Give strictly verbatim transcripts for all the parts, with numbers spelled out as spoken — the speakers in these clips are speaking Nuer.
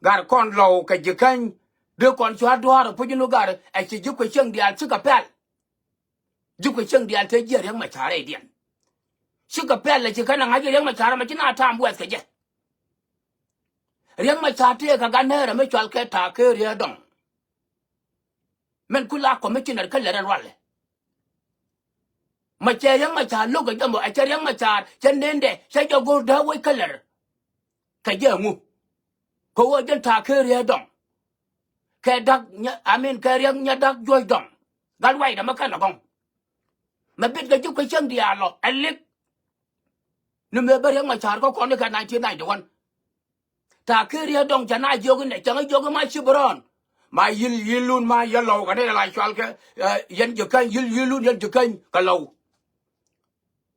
Gat kɔn lɔw kɛ ji̱ käny. Dee kɔn cua dua̱a̱r ɛ puc in wä gat ɛ ci ji̱ kuɛ cieŋ diaal cikɛ pɛl. Ji̱ kuɛ cieŋ diaal te jiɛ Riɛk Macar rɛydiɛn. Cikɛ pɛl ɛ ci kɛn ɛ ŋa̱c Riɛk Macar ɛmɛ ci na ta̱a̱m wɛth kɛ jɛ. Riɛk Macar tëëkɛ gat nɛɛrɛ mi cɔal kɛ Ta̱a̱ Kee Riee Dɔŋ. Mɛn ku la commissioner kä lɛr ɛ rualɛ. Ma cɛ Riɛk Macar lo̱k kɛ jɛ mɔ, ɛ cɛ Riɛk Macar cɛ nendɛ cɛ jɛ go̱r dee wec kä lɛr. Kɛ jɛ ŋu? Kɛ ɣöö jɛn Ta̱a̱ Kee Riee Dɔŋ. Kɛ Da̱k Nya, I mean, kɛ Riɛk Nyadak Juɔ̱c Dɔŋ. Gat waydɛ mɛ kɛn ɛ gɔ̱ŋ. Mɛ bit kɛ ji̱ kuɛ cieŋ diaal lɔ ɛ lik. Ni mëë bä Riɛk Macar kä kɔn ni kɛ nineteen ninety-one. Ta̱a̱ Kee Riee Dɔŋ cɛ na jiök inɛ cäŋ jiök in ma ci bi rɔɔn. Ma yi̱l yi̱l lun ma yɛ lɔw kɛ ni la cual kɛ, eh, yɛn ji̱ käny yi̱l yi̱l lun yɛn ji̱ käny kɛ lɔw.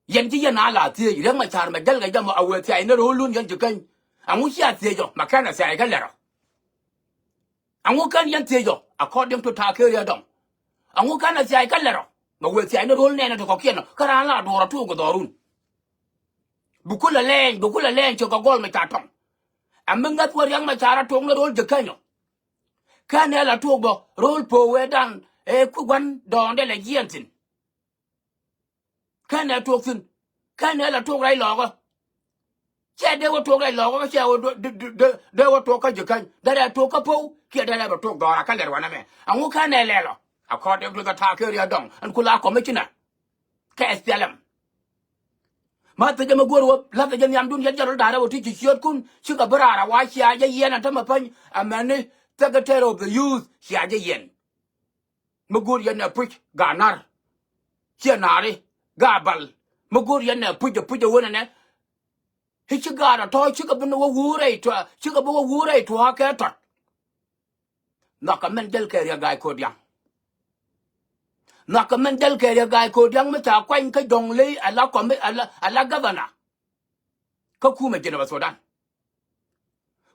Yɛn ci yɛn a la thiec Riɛk Macar mɛ jäl kɛ jɛ mɔ a wee thiac ni ro̱o̱l lun yɛn ji̱ käny. Ɛŋu cia thiec ɔ ma kɛn a thiac kä lɛr ɔ. Ɛŋu kɛn yɛn thiec ɔ according to Ta̱a̱ Kee Riee Dɔŋ. Ɛŋu kɛn a thiac kä lɛr ɔ ma wee thiac ni ro̱o̱l nɛɛnɛ ti kɔ̱kiɛn ɔ kä raan la duɔɔr a tuuk kɛ dhɔrun. Bi kulɛ lɛɛny, bi kulɛ lɛɛny ci kɛ gɔl mi ca tɔŋ. Ɛ mi ŋäth wä Riɛk Macar a tuɔk ni ro̱o̱l ji̱ käny ɔ. Kɛn ɛ la tuɔk bä ro̱o̱l po̱o̱k wee dan ɛ ku gua̱n dɔɔndɛ lɛ jiɛn thi̱n. Kɛn ɛ tuɔk thi̱n. Kɛn ɛ la tuɔk rɛy lɔɔkä. Cɛ dee wä tuɔk rɛy lɔɔkä cɛ wä dee wä tuɔk kä ji̱ käny dee rɛ tuɔk kä po̱o̱k kiɛ dee rɛ bɛ tuɔk dhɔra kä lɛr wanɛ mɛ. Ɛŋu kɛn ɛ lɛl ɔ according to the Ta̱a̱ Kee Riee Dɔŋ ɛn ku la commissioner. Kɛ S P L M. Ma thecä mi go̱o̱r wä la̱thä jɛ nhiamdun yɛn jɛ rɔl da̱rä wä ti ci ciötkun cikɛ bi raar a wa cia jɛ yɛn a tämɛ päny. Amäni secretary of the youth cia jɛ yɛn. Mi go̱o̱r yɛn ɛ puc ga̱a̱ na̱r. Ciɛ na̱ri ga̱a̱ bal. Mi go̱o̱r yɛn ɛ puc ɛ puc ɛ wänɛ nɛ. I̱ ci ga̱a̱r a tɔ̱ cikɛ bi ni wä wuur rɛy tua̱a̱ cikɛ bi wä wuur rɛy tua̱a̱ kɛ tɔt. Nhɔakɛ mɛn jäl kɛ Riɛk Ga̱a̱c Ko̱diaŋ. Nhɔakɛ mɛn jäl kɛ Riɛk Ga̱a̱c Ko̱diaŋ mi ca kuany kä Jɔŋley ala kɔmi ala ala governor. Kä kumɛ Jinubä Thudan.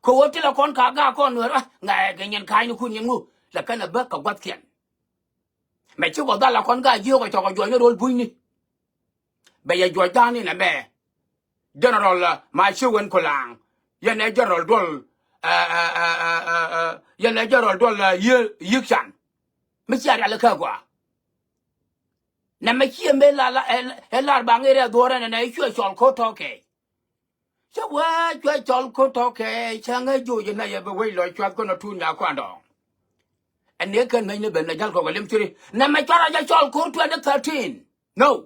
Kɛ ɣöö ti la kɔn ka gaak kɔn Nuɛɛr ɣä ŋa̱cɛ kɛ nyin ka̱a̱cnikun nyin ŋu la kɛn ɛ bä kɛ gua̱thkiɛn. Mɛ ci kɔ dhal la kɔn gaak jiökɛ cɔkɛ juɔcni ro̱l bunyni. Bɛ yɛ juɔc da̱a̱n inɛ mɛ. General, uh, ma ci wen kulaŋ. Yɛn ɛ general duɔl, uh, uh, uh, uh, uh, uh, yɛn ɛ general duɔl, uh, yiëë yiëk can. Mi cia rial ikä gɔaa. Nɛ mɛ ciɛ mëë la la ɛ lar baŋ irɛ dhuɔrɛ nɛ nɛ icuɛ cɔl ko̱r tɔ̱ kɛ. Cä wee cuɛ cɔl ko̱r tɔ̱ kɛ cä ŋäc joc inɛ yɛ bi wec lɔ cuath kɔn a tuun nya kuandɔ. Ɛn ni kɛn ŋäc ni ben nɛ jäl kɔk a lim ciri nɛ mɛ cuarɛ jɛ cɔl ko̱r twenty thirteen. No.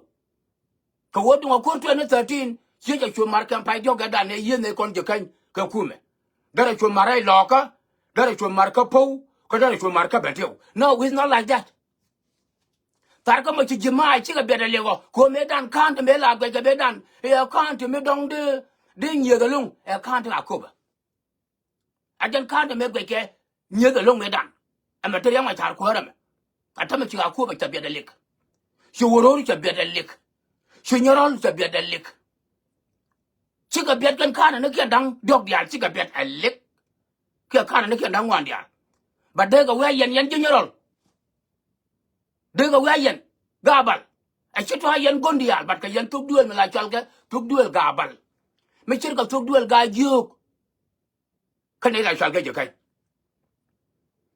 Kɛ wä duŋ a ko̱r twenty thirteen ciec a cuɔ mar kɛn pay diɔ̱k kɛ dan ɛ yieth ni kɔn ji̱ käny kɛ kumɛ. Derɛ cuɔ mar rɛy lɔɔkä derɛ cuɔ mar kä po̱w kä derɛ cuɔ mar kä bɛn tiw. No, it's not like that. Thar kä mɔ ci ji̱ ma̱a̱ cikɛ biɛt ɛ liɛk ɔ ko̱ mëë dan ka̱n ti mëë la guɛc kɛ mëë dan ɛ ka̱n ti mi dɔ̱ŋ di di nyieth ɛlɔ̱ŋ ɛ ka̱n ti a köpɛ. A jɛn ka̱n ti mëë guɛc kɛ nyieth ɛlɔ̱ŋ mëë dan ɛmɛ ti Riɛk Macar kuäär ɛmɛ. A tämɛ ci a köpɛ cɛ biɛt ɛ liɛk. Ci wä ro̱o̱r cɛ biɛt ɛ liɛk. Ci nyɛ rɔ̱l cɛ biɛt ɛ liɛk. Cikɛ biɛt kɛn ka̱n ni kiɛ da̱ŋ diɔ̱k diaal cikɛ biɛt ɛ liɛk. Kiɛ ka̱n ni kiɛ da̱ŋ ŋuan diaal. Ba dee kɛ wi̱i̱ a yɛn yɛn ji̱ nyɛ rɔ̱l. Dee kɛ wi̱i̱ a yɛn gaabal. A ci tɔ̱ a yɛn go̱n diaal bat kɛ yɛn thuk duëël mi la cɔal kɛ thuk duëël gaabal. Mi ce̱tkɛ thuk duëël gaa jiöök. Kä nɛy la cɔal kɛ ji̱ käny.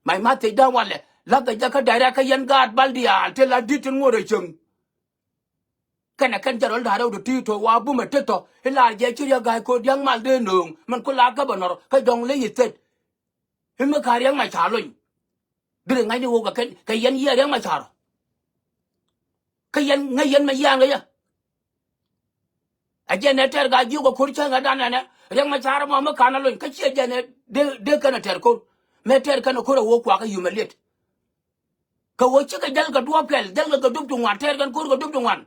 Mac ma thiec da̱a̱n walɛ la̱thkɛ jɛ kä direct kä yɛn gaat bal diaal ti la di̱t tin ŋuɔ̱t rɛ cieŋ. Kɛnɛ kɛn jɛ rɔl da̱a̱r rɛw ti ti tɔ̱ wa bumɛ ti tɔ̱ i̱ lar jɛ ci Riɛk Ga̱a̱c Ko̱diaŋ mal dee nööŋ min ku la governor kä Jɔŋley State. I̱ mi ka Riɛk Macar lony. Diri ŋa̱cni wok kɛ kɛn kɛ yɛn yiëë Riɛk Macar. Kä yɛn ŋäc yɛn mɛ yiaan kɛ yɛ. Ɛ jɛn ɛ tɛr ka jiök ɛ ko̱r cäŋ ɛ dan ɛnɛ Riɛk Macar mɔ mi ka̱n ɛ lony kä ciɛ jɛn ɛ dee dee kɛn ɛ tɛr ko̱r. Mɛ tɛr kɛn ɛ ko̱r ɛ wok kuakä humiliate. Kɛ wee cikɛ jäl kɛ duɔ̱ɔ̱p kɛl jäl kɛ kɛ dup ti ŋuan tɛɛr kɛn ko̱r kɛ dup ti ŋuan.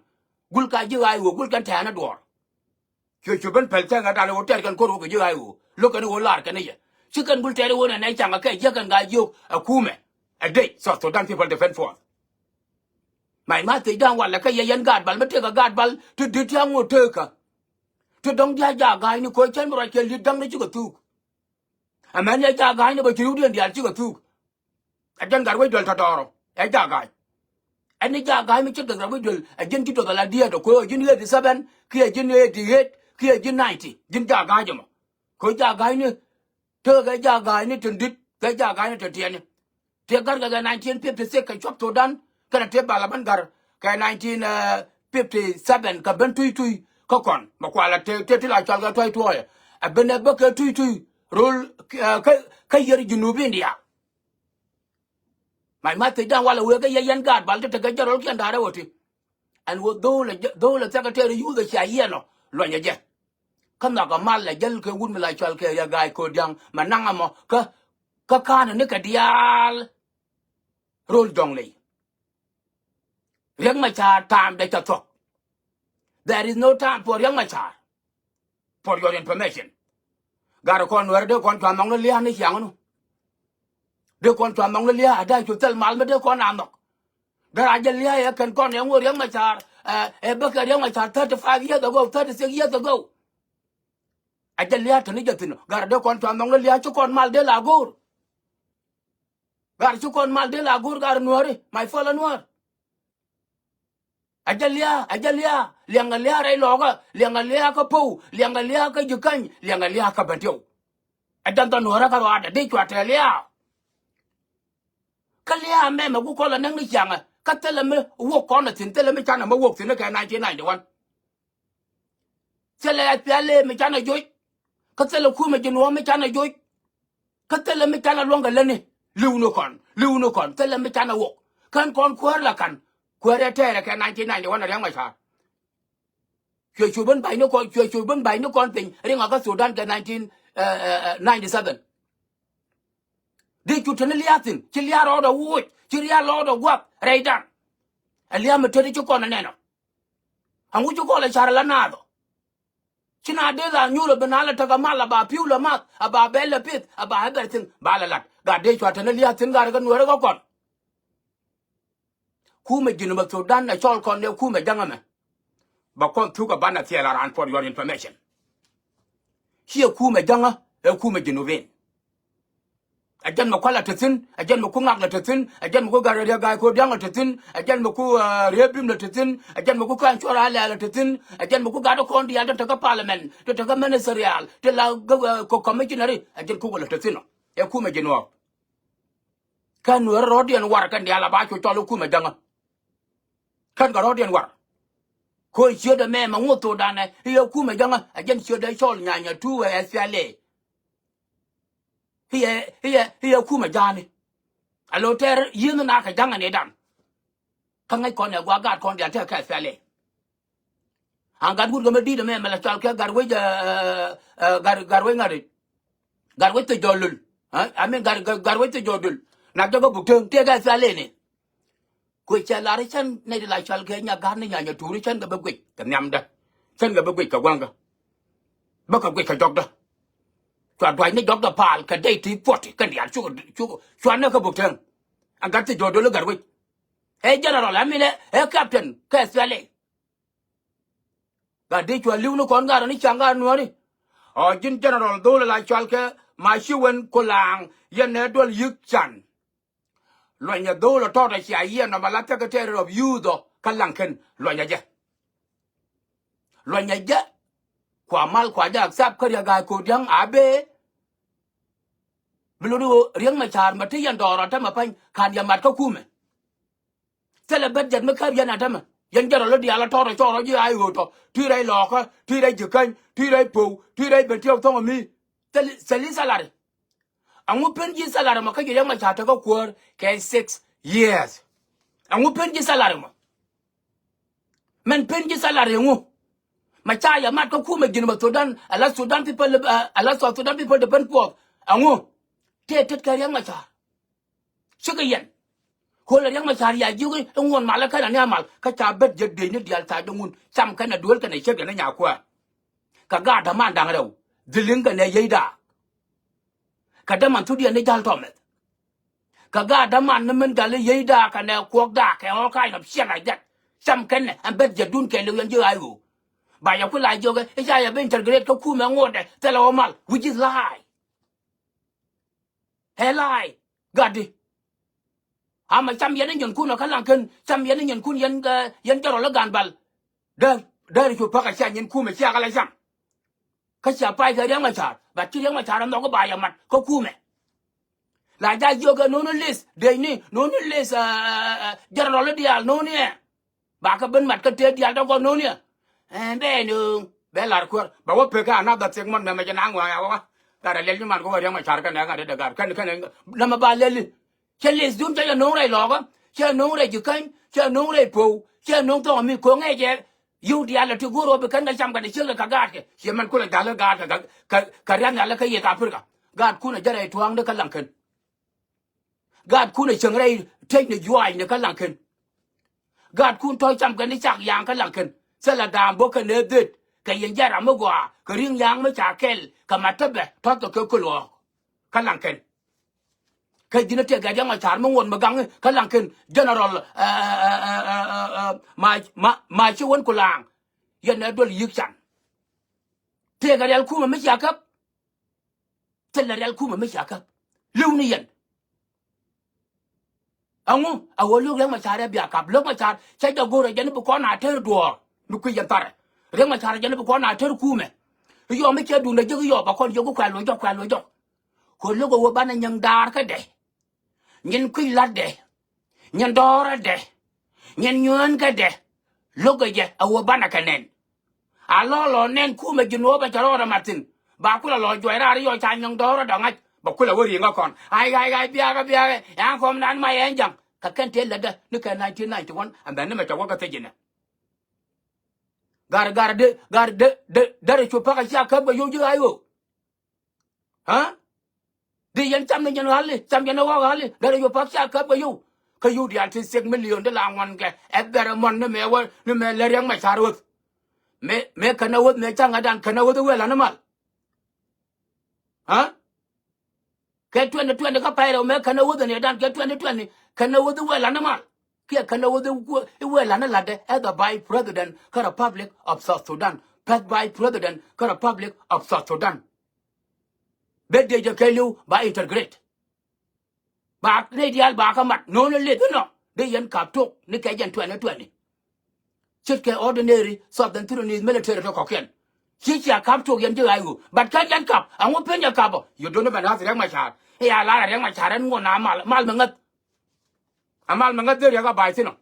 Gul ka ji̱ ɣaac ɣöö gul kɛn tɛ̈ɛ̈n ɛ duɔ̱ɔ̱r. Cuɛ cu ben päl cäŋ ɛ dan ɣöö tɛɛr kɛn ko̱r ɣöö kɛ ji̱ ɣaac ɣöö lo̱k kɛn ɣöö laar kɛn i̱ yɛ ci kɛn gul tɛɛr ɣöö nɛn ɛ caŋ ɛ kɛ jiäk kɛn ka jiök ɛ kumɛ. Ɛ dec South Sudan People Defense Force. Mac ma thiec da̱a̱n walɛ kä yɛ yɛn gaat bal mi tëëk ɛ gaat bal ti di̱t ti aŋot tëëkä. Ti dɔ̱ŋ dia̱a̱c jaak ga̱a̱cni ko̱ cän mi ruac kɛ li̱t da̱ŋ ni cikɛ thuuk. Ɛmɛn yɛ jaak ga̱a̱cni bɛ ci riwdiɛn diaal cikɛ thuuk. Ɛ jɛn gat wec duel tɔ̱tɔ̱ɔ̱rɔ ɛ jaak ga̱a̱c. Ɛn ni jaak ga̱a̱c mi ce̱tkɛ gat wec duel ɛ ji̱n ci toth ala diɛɛt ɛ ko̱ ɛ ji̱n eighty seven kiɛ ji̱n eighty eight kiɛ ji̱n ninety ji̱n jaak ga̱a̱c ɛmɔ. Ko̱ jaak ga̱a̱cni Tekɛ kɛ jaak ga̱a̱cni tin di̱t, kɛ jaak ga̱a̱cni tin tiɛtni. Tëë gärkɛ kɛ nineteen fifty-six kɛ cuɔp Thudan, kɛnɛ tëë bal a ben gär kɛ nineteen fifty-seven kɛ ben Tuitui kä kɔn. Mɛ kualɛ tëë, tëë ti la cɔal kɛ Tuitui. Ɛ ben ɛ bä kɛ Tuitui rol, eh, kä, kä yiër Junubin diaal. Mac ma thiec dan walɛ wëë kä yɛ yɛn gaat bal ti tekɛ jɛ rol kiɛn da̱rɛ wä ti. Ɛn wä dho̱o̱lɛ, dho̱o̱lɛ secretary youth ɛ cia yiɛn ɔ luɔnyɛ jɛ. Kä nhɔakɛ mal lɛ jäl kɛ wut mi la cɔal kɛ Riɛk Ga̱a̱c Ko̱diaŋ mɛ naŋ ɛmɔ kä, kä ka̱n ni kɛ diaal. Rol Jɔŋley. Riɛk Macar ta̱a̱m dee cɛ thuɔ̱k. There is no time for Riɛk Macar. For your information. Gat kɔn Nuɛr dee kɔn cua nhɔk ni lia̱a̱ ni ciaŋ nu. Dee kɔn cua nhɔk ni lia̱a̱ a da̱a̱ cu thil mal mi dee kɔn a nhɔk. Dee ra jɛ lia̱a̱ ɛ kɛn kɔn ɛ ŋo̱o̱r Riɛk Macar, eh, ɛ bäkɛ Riɛk Macar thirty-five years ago, thirty-six years ago. A jɛ lia̱a̱ te ni jɛ thi̱n. Gat dee kɔn cua nhɔk ni lia̱a̱ ci kɔn mal dee la go̱o̱r. Gat ci kɔn mal dee la go̱o̱r gat Nuääri, my fellow Nuäär. A jɛ lia̱a̱, a jɛ lia̱a̱, liɛŋɛ lia̱a̱ rɛy lɔɔkä, liɛŋɛ lia̱a̱ kä Pow, liɛŋɛ lia̱a̱ kä Jikäny, liɛŋɛ lia̱a̱ kä Bentiu. Ɛ jɛn dhɔn Nuäärä kä ruaadɛ dee cua tɛɛ lia̱a̱. Kä lia̱a̱ mɛmɛ ku kɔn la näk ni ciaŋɛ, kä thilɛ mi wok kɔn ɛ thi̱n, thilɛ mi canɛ mi wok thi̱n ni kɛ nineteen ninety-one. Thilɛ SPLA mi canɛ joc. Kä thilɛ kumɛ Jinub mi canɛ joc. Kä thilɛ mi canɛ luäŋ kɛ lätni. Li̱w ni kɔn, li̱w ni kɔn, thilɛ mi canɛ wok. Kän kɔn kuäär la ka̱n. Kuäär ɛ tɛɛrɛ kɛ nineteen ninety-one ɛ Riɛk Macar. Cuɛ cu ben ba̱ny ni kɔn, cuɛ cu ben ba̱ny ni kɔn piny riŋ a kä Thudan kɛ nineteen ninety-seven. Di cu te ni lia̱a̱ thi̱n, ci lia̱a̱ rɔɔdɛ wuuc, ci lia̱a̱ rɔɔdɛ gua̱th rɛydan. Ɛ lia̱a̱ mi te di ci kɔn ɛ nɛn ɔ. Aŋu ci kɔn lɛ car ala naath ɔ. Ci na dee la nyuur ɛ ben a lɛ tek a mal a ba pi̱w lɛ math a ba bɛl lɛ pith a ba everything ba lɛ lat. Gat dee cua te ni lia̱a̱ thi̱n gat ɛ kɛ Nuäärä kä kɔn. Kumɛ Jinub Thudan ɛ cɔl kɔn ɛ kumɛ jäŋä mɛ. Bɛ kɔn thuk ɛ banɛ thiɛl around for your information. Ciɛ kumɛ jäŋä ɛ kumɛ Jinubin. Ɛ jɛn mɛ kua̱l ɛ te thi̱n, ɛ jɛn mɛ ku ŋak lɛ te thi̱n, ɛ jɛn mɛ ku gat Riɛk Ga̱a̱c Ko̱diaŋ lɛ te thi̱n, ɛ jɛn mɛ ku, eh, Riɛk Bim lɛ te thi̱n, ɛ jɛn mɛ ku Ka̱n Cuɔr Alɛɛl lɛ te thi̱n, ɛ jɛn mɛ ku gat kɔn diaal te te kä parliament, te te kä ministerial, te la kä, eh, kä commissionary, ɛ jɛn kukɛ lɛ te thi̱n ɔ. Ɛ kumɛ Jinub. Kän Nuäärä rɔ̱diɛn war kɛn diaal a ba cu cɔl i̱ kumɛ jäŋä. Kän kɛ rɔ̱diɛn war. Ko̱ ciötdä mɛ mɛ ŋuɔ̱th thokdanɛ i̱ yɛ kumɛ jäŋä a jɛn ciötdä cɔl nyanyɛ tuuwɛ ɛ thialɛ. I̱ yɛ, i̱ yɛ, i̱ yɛ kumɛ ja̱a̱ni. A lo̱ tɛɛr yieth ni na kɛ ja̱ŋä ni dan. Kä ŋäc kɔn ɛ gua̱a̱k gaat kɔn diaal tekɛ kɛ thialɛ. An gat wut kɛ mi di̱t ɛmɛ mɛ la cɔal kɛ gat wec, eh, eh, gat, gat wec ŋa̱t i̱. Gat wec thil jɔɔl dul. Eh, I mean gat, gat, gat wec thil jɔɔl dul. Nak jɛ kä buk teŋ tëëkɛ thial leni. Kuec cɛ lar i̱ cän nɛy ti la cɔal kɛ nya gat ni nya nyɛ tuur i̱ cän kɛ bä guic kɛ nhiamdä. Cän kɛ bä guic kɛ gua̱ŋkä. Bä kɛ guic kɛ jɔkdä. Cua duac ni jɔkdä paal kɛ dee ti puɔt kɛn diaal cuk, cuk, cua nɛ kä buk teŋ. An gat thil jɔɔl dul i̱ gat wec. Ɛ general, I mean, ɛ, ɛ captain kɛ thial lɛ. Gat dee cua li̱w ni kɔn gat rɔ ni ca̱ŋ gat Nuääri. Ɔ ji̱n general dho̱o̱l la cɔal kɛ ma ci wen ku laaŋ yɛn nɛ duɔl yi̱k can. Luɔ̱nyɛ dho̱o̱l ɔ tɔɔt ɔ cia yiɛn nɔmɔ la secretary of youth ɔ kä laŋ kɛn luɔ̱nyɛ jɛ. Luɔ̱nyɛ jɛ kua mal kua jɛ accept kä Riɛk Ga̱a̱c Ko̱diaŋ a bee. Bi lot i̱ ɣöö Riɛk Macar mɛ ti yɛn dɔɔr ɔ tämɛ pa̱ny ka̱n yɛ mat kä kumɛ. Thilɛ budget mi käp yɛn a tämɛ. Yɛn jɛ rɔ lä diaal a tɔɔr a cɔɔr a ji̱ a i̱ ɣöö tɔ ti rɛy Lɔɔkä, ti rɛy Jikäny, ti rɛy Po̱w, ti rɛy Bentiu thɔŋ a mi. Thil, thil i̱ salary. Aŋu pen ji̱ salary mɔ kä ji̱ Riɛk Macar tekä kuäär kɛ six years. Aŋu pen ji̱ salary mɔ. Mɛn pen ji̱ salary aŋu. Mɛ ca yɛ mat kä kumɛ ji̱n mɛ Thudan, ala Thudan People, eh, ala South Sudan People Defense Force. Aŋu. Tëë tet kɛ Riɛk Macar. Cikɛ yɛn. Kolɛ Riɛk Macar ya jiök i̱ ŋuɔ̱n malä kɛn ani amal kä ca bet jɛ dec ni diaal tha̱a̱c däŋun cam kɛn a duel kɛn a ciek yɛn ni nyakuäär. Kɛ gaat däman da̱ŋ rɛw dhiliŋ kɛn ɛ yiey daak. Kɛ däman thukdiɛn ni ja̱l tɔmɛth. Kɛ gaat däman ni min gal i̱ yiey daak kɛn ɛ kuɔk daak kɛ all kind of shit like that. Cam kɛn ɛ ɛn bet jɛ dun kɛɛliw yɛn jiök a i̱ ɣöö ba yɛ ku la jiök i̱ ca yɛ ben cɛr gret kä kumɛ ŋotdɛ thilɛ wä mal, which is lie. Ɛ lie. Gatdi. Ama cam yɛn i̱ nyinkun ɔ kä laŋ kɛn cam yɛn i̱ nyinkun yɛn, eh, yɛn jɔrɔ lä gan bal. Dee, dee ri cu pa̱k a cia nyinkun ɛ cia kɛ la cam. Kä cia pay kɛ Riɛk Macar. But ci Riɛk Macar ɛ nhɔk i̱ ba yɛ mat kä kumɛ. La ja jiök ɛ no̱o̱ni list dec ni no̱o̱ni list, ɛ, ɛ, ɛ, general diaal no̱o̱ni ɛ. Ba kɛ ben mat kä tëë diaal tɔ̱ kɔn no̱o̱ni ɛ. Ɛ bɛ ni bɛ lar kuäär ba wä pek kä another thing mɔn mɛmɛ jɛ na ŋuan ya wä. Gat ɛ lɛl ni man kɛ wä Riɛk Macar kɛn ɛ ŋa̱t ɛ dɛ gat kɛn kɛn ɛ nɛmɛ ba lɛli. Cɛ lith dun cɛ jɛ no̱o̱ŋ rɛy lɔɔkä, cɛ no̱o̱ŋ rɛy ji̱ käny, cɛ no̱o̱ŋ rɛy po̱w, cɛ no̱o̱ŋ thɔŋ mi ko̱ŋ ŋɛc jɛ. Yio̱w diaal ɛ ti go̱o̱r ɣöö bi kɛn kɛ cam kɛ ti ciek kɛ kä gaatkɛ. Ciɛ mɛn kulɛ ja̱l kä gaatkɛ kɛ, kɛ, kɛ ria̱th nhial kä East Africa. Gaatkun ɛ jɛ rɛy tua̱a̱ŋni kä Laŋkɛn. Gaatkun ɛ cieŋ rɛy tëcni juaac ni kä Laŋkɛn. Gaatkun tɔ̱ cam kɛ ni cak ya̱a̱ŋ kä Laŋkɛn. Thilɛ da̱a̱m bo̱k kɛ nɛ dhet kɛ yɛn jɛ ram mi gɔaa kɛ ri̱ŋ ya̱a̱ŋ mi ca kɛl kɛ mat te bɛ tɔ̱th kɛ kɛ köl ɣɔɔk. Kä Laŋkɛn. Kä ji̱n a tëë gɛt Riɛk Macar mi ŋuɔ̱t mi gaŋ kä Laŋkɛn general, ɛ, ɛ, ɛ, ma, ma, ma ci wän ku laaŋ. Yɛn ɛ duɔl yi̱k can. Tëë gɛt rial kumɛ mi cia käp. Thilɛ rial kumɛ mi cia käp. Li̱w ni yɛn. Ɛŋu a ɣöö lo̱k Riɛk Macar ɛ bia kap, Riɛk Macar cɛ jɛ go̱r ɛ jɛn bi kɔn a tɛr duɔ̱ɔ̱r mi kui̱ yɛn tharɛ. Riɛk Macar ɛ jɛn bi kɔn a tɛr kumɛ. Yɔm mi cɛ duundɛ ji̱k yɔm ba kɔn jiök kuɛl wä jɔk kuɛl wä jɔk. Kɛ lo̱k ɛ wä banɛ nyiŋ daar kädɛ. Nyin kui̱ la̱tdɛ. Nyin dɔ̱ɔ̱rädɛ. Nyin nyuäänkädɛ. Lo̱kɛ jɛ a wä banɛ kɛ nɛn. A lɔ lɔ nɛn kumɛ ji̱ nuɔ̱ɔ̱p a cɛ rɔɔdɛ mat thi̱n. Ba kulɛ lɔ juɔc raar yɔ ca nyiŋ dɔ̱ɔ̱rädɛ ŋa̱c. Ba kulɛ wä ri̱ŋä kɔn. Ay, ay, ay, biakä, biakä. Ɛn kɔm nan ma yɛn ja̱ŋ. Kɛ kɛn tëë lätdä ni kɛ nineteen ninety-one. Ɛn bɛ ni mɛ cɛ wä kä thiec inɛ. Gar, gar, de, gar, de, de, derɛ cu pakä cia käp kɛ yio̱w ji̱ ay ɣöö. Aa? Di yɛn cam ni yɛn ɣa̱li, cam yɛn ɣɔ̱k ɣa̱li, derɛ yio̱w pak cia käp kɛ yio̱w. Kä yio̱w diaal ti six million di la ŋuan kɛ ɛ bɛrɛ muɔ̱n ni mɛ wä, ni mɛ lɛ Riɛk Macar ɣöth. Mɛ, mɛ kɛn ɛ ɣöth, mɛ ca ŋa̱dan kɛn ɛ ɣöth i̱ wël an i̱ mal. Aa? Kɛ twenty twenty kä pay rɛw mɛ kɛn ɛ ɣöth in yɛ dan kɛ twenty twenty kɛn ɛ ɣöth i̱ wël an i̱ mal. Kiɛ kɛn ɛ ɣöth i̱ wël an i̱ latdɛ as the vice president kä Republic of South Sudan. First vice president kä Republic of South Sudan. Bɛ dee jɛ kɛ li̱w ba integrate. Ba rɛy diaal ba kä mat no̱o̱ŋ ni lith inɔ dee yɛn kap tok ni kɛ jɛn twenty twenty. Ce̱tkɛ ordinary Southern Sudanese military tɔ kɔ̱kiɛn. Ci cia kap tok yɛn ji̱ ɣa̱c ɣöö. But kä yɛn kap, ɛŋu pen yɛ kap ɔ? Yɛ do̱n ni bɛ naath Riɛk Macar. I̱ a lar a Riɛk Macar ɛn ŋuɔ̱n a mal, mal mi ŋäth. A mal mi ŋäth dhil riɛk a ba̱a̱c thi̱n ɔ.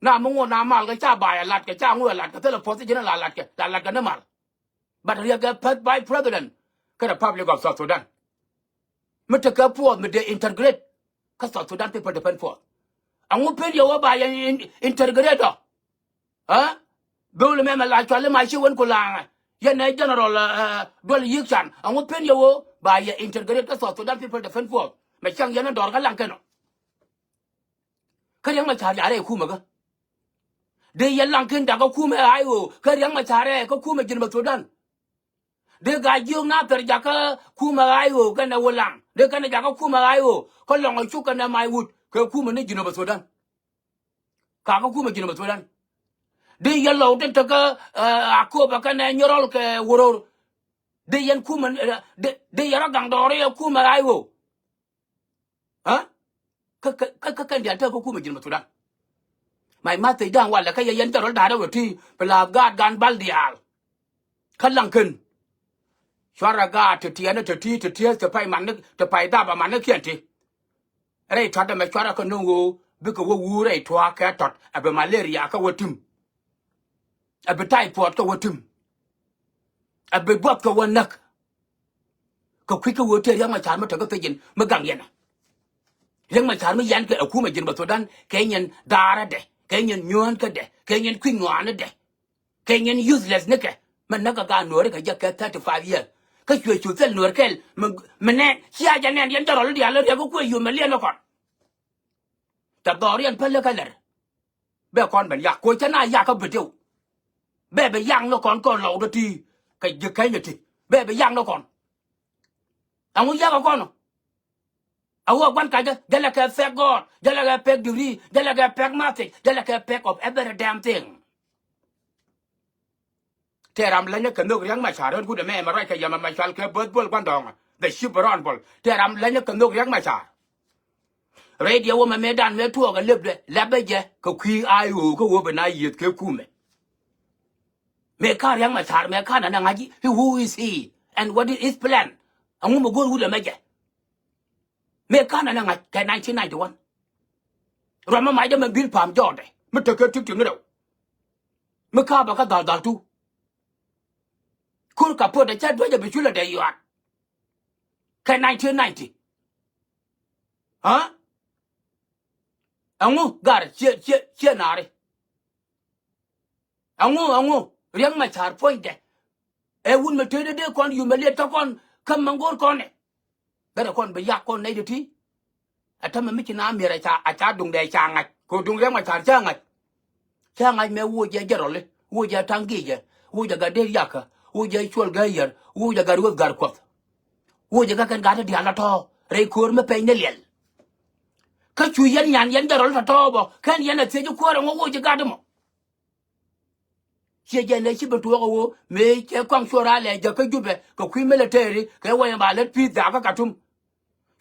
Na mi ŋuɔ̱n a mal kɛ ca ba̱a̱c a lat kɛ ca ŋuɔ̱n a lat kɛ thilɛ puɔ̱th i̱ ji̱n a la lat kɛ, la lat kɛ ni mal. But riɛk ɛ first vice president kä Republic of South Sudan. Mi tekɛ puɔth mi dee integrate kä South Sudan People Defense Force. Ɛŋu pen yɛ wä ba yɛ in-, integrate ɔ? Aa? Bɛ wul mɛmɛ la cuali ma ci wen ku laŋɛ. Yɛn ɛ general, ɛ, ɛ, duɔl yi̱k can. Ɛŋu pen yɛ wä ba yɛ integrate kä South Sudan People Defense Force? Mɛ cäŋ yɛn ɛ dɔr kä Laŋkɛn ɔ. Kä Riɛk Macar ca rɛy kumɛ kä. Dee yɛ Laŋkɛn dakä kumɛ ɣa̱c ɣöö kä Riɛk Macar rɛy kä kumɛ ji̱n bä Sudan. Dee Gaa-jiök Nathɛr jakä kumɛ ɣa̱c ɣöö kɛnɛ Wulaŋ. Dee kɛnɛ jakä kumɛ ɣa̱c ɣöö kä Lɔŋ Acuk kɛnɛ Mac Wut kɛ kumɛ ni ji̱n bä Sudan. Kakä kumɛ ji̱n bä Sudan. Dee yɛ Lɔw tin tekä, ɛ, Akoba kɛnɛ Nyirɔl kɛ Wuror. Dee yɛn kumɛ, ɛ, dee, dee yɛ rɔ gaŋ dɔɔri yɛ kumɛ ɣa̱c ɣöö. Aa? Kä, kä, kä, kä kɛn diaal tekɛ kumɛ ji̱n bä Sudan. My message da̱ŋ walɛ kä yɛ yɛn jɛ rɔl da̱a̱r rɛw ti pla gaat gan bal diaal. Kä Laŋkɛn. Cuarɛ gaat ti tiɛɛn ti ti ti tiɛɛth ti pay man ni ti pay dhap aman ni kiɛn ti. Rɛy tua̱t ɛmɛ cuarɛ kɛ no̱o̱ŋ ɣöö bikɛ wä wuur rɛy tua̱a̱k kɛ tɔt ɛ bi malaria kɛ wä tim. Ɛ bi typhoid kɛ wä tim. Ɛ bi buɔth kɛ wä näk. Kɛ kui̱ kä ɣöö tëë Riɛk Macar mi tekɛ thiec in mi gaŋ yɛn ɛ. Riɛk Macar mi yɛn kɛ ɛ kumɛ ji̱n bä Sudan kɛ nyɛn dhaarädɛ, kɛ nyɛn nyuäänkädɛ, kɛ nyɛn kui̱ ŋɔaanädɛ, kɛ nyɛn useless nikɛ. Mɛ näk kɛ gaat Nuääri kɛ jɛ kɛ thirty five years. Kä cuɛ cu thil Nuäär kɛl mi, mi nɛn cia jɛ nɛn yɛn jɛ rɔl diaal riɛk kä kuɛ yum mɛ liɛn ni kɔn. Tɛ dhɔriɛn päl kä lɛr. Bɛ kɔn ben yak koc cä na yak kä bit iw. Bɛ bi yak ni kɔn kɔn Lɔw dɔ ti kɛ ji̱ Kenya ti. Bɛ bi yak ni kɔn. Ɛŋu yak kɔn ɔ? A wä guan kacä jälɛ kɛ fake God, jälɛ kɛ fake degree, jälɛ kɛ fake message, jälɛ kɛ fake of every damn thing. Tëë ram länyä kɛ nhök Riɛk Macar ɣän kut ɛmɛ ɛmɛ ruac kɛ yɛmɛ mɛ cual kɛ bäth bol gua̱ndɔɔŋä. The ship run bol. Tëë ram länyä kɛ nhök Riɛk Macar. Radio wä mɛ mëëdan mëë tuɔɔk ɛ lëpdɛ lɛpɛ jɛ kɛ kui̱ I O kä wä bɛ na yiëth kɛ kumɛ. Mëë ka̱n Riɛk Macar mëë ka̱n ɛn ɛ ŋa̱c i̱ who is he and what is his plan? Ɛŋu mi go̱o̱r wut ɛmɛ jɛ? Mëë ka̱n ɛn ɛ ŋa̱c kɛ nineteen ninety-one. Ruɔm mi macdɛ mɛ bil pa̱a̱m jɔɔdɛ mi tekɛ ti̱k ti̱k ni rɛw. Mi ka̱a̱pä kä dhal dhal tu. Kur ka puɔt ɛ cä duäc ɛ bi culɛ dee yuaat. Kɛ nineteen ninety. Aa? Ɛŋu gar ciɛ ciɛ ciɛ naari. Ɛŋu, ɛŋu Riɛk Macar puɔ̱nydɛ? Ɛ wut mi tëëdɛ dee kɔn humiliate kä kɔn kä maŋ go̱o̱r kɔn ɛ. Bɛ rɛ kɔn bi yak kɔn nɛy ti ti. Ɛ tämɛ mi ci na mi̱er ɛ ca, ɛ ca duŋdɛ ca ŋa̱c. Kɛ duŋ Riɛk Macar ca ŋa̱c. Ca ŋa̱c mɛ woc jɛ jɛrɔli, woc jɛ ta̱ŋ gi̱i̱cɛ, woc jɛ gat dee yakä, woc jɛ cuɔl gäyär, woc jɛ gat ruɔth gat kuɔth. Woc jɛ kä kɛn gat ti diaal la tɔ̱ rɛy köör mi pɛny ni liɛl. Kä cu yɛn nyan yɛn jɛrɔli tɔ̱tɔ̱ bä kɛn yɛn ɛ thiec kuäärɛ ŋɔ woc jɛ gat mɔ. Ciɛ jɛn ɛ ci bi tuɔɔk ɛ ɣöö mëë cɛ kɔaŋ cuɔr a lɛ jäk kä Jubɛ kɛ kui̱ military kɛ wɛy ba lät pi̱i̱th dhaak kä Katum.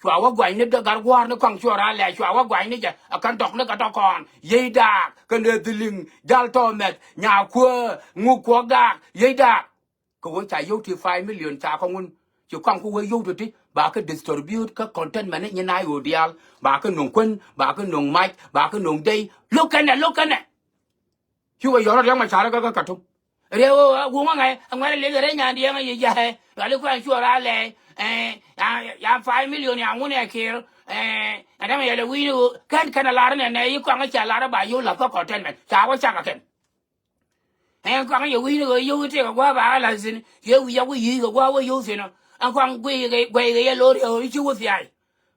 Cua wä gua̱ny ni däk gar gua̱a̱r ni kɔaŋ cuɔr a lɛ cua wä gua̱ny ni jɛ ɛ kɛn dɔk ni kɛ tɔkɔɔn yiey daak kɛ nɛ dhiliŋ jal tɔɔ mɛth nya kuäär ŋuk kuɔk daak yiey daak. Kɛ ɣöö ca yio̱w ti five million ca kɔŋ wun ci kɔaŋ ku wee yio̱w ti ti ba kɛ distribute kä containment ni nyin a ɣöö diaal ba kɛ no̱ŋ kuän ba kɛ no̱ŋ mac ba kɛ no̱ŋ dey. Lo̱k kɛnɛ, lo̱k kɛnɛ. Ci wee yɔ̱r rɔ Riɛk Macar kä kä Katum. Riɛk ɣöö a guŋä ŋa̱ a ŋuɛ̈t a lek rɛy nyan diɛŋ a yi ja̱a̱ ɛ. Yɔal i̱ kuaŋ cuɔr a lɛɛy ɛ ya, ya five million ya ŋun ɛ Kiir ɛ. Ɛ dämɛ yɛl ɛ wi̱i̱ni ɣöö kɛn kɛn a lar nɛ nɛ yi kɔaŋ a cia lar a ba yio̱w la̱th kä containment ca wä cak a kɛn. Ɛn kɔaŋ yɛ wi̱i̱ni ɣöö yio̱w itek a gua̱a̱ ba a la̱th thi̱n yio̱w wi̱i̱ yak wi̱i̱ yi̱i̱k a gua̱a̱ wä yio̱w thi̱n ɔ. Ɛn kɔaŋ guiy kɛ guiy kɛ yɛ lo̱r yɛ ɣöö i̱ ci wä thia̱a̱c.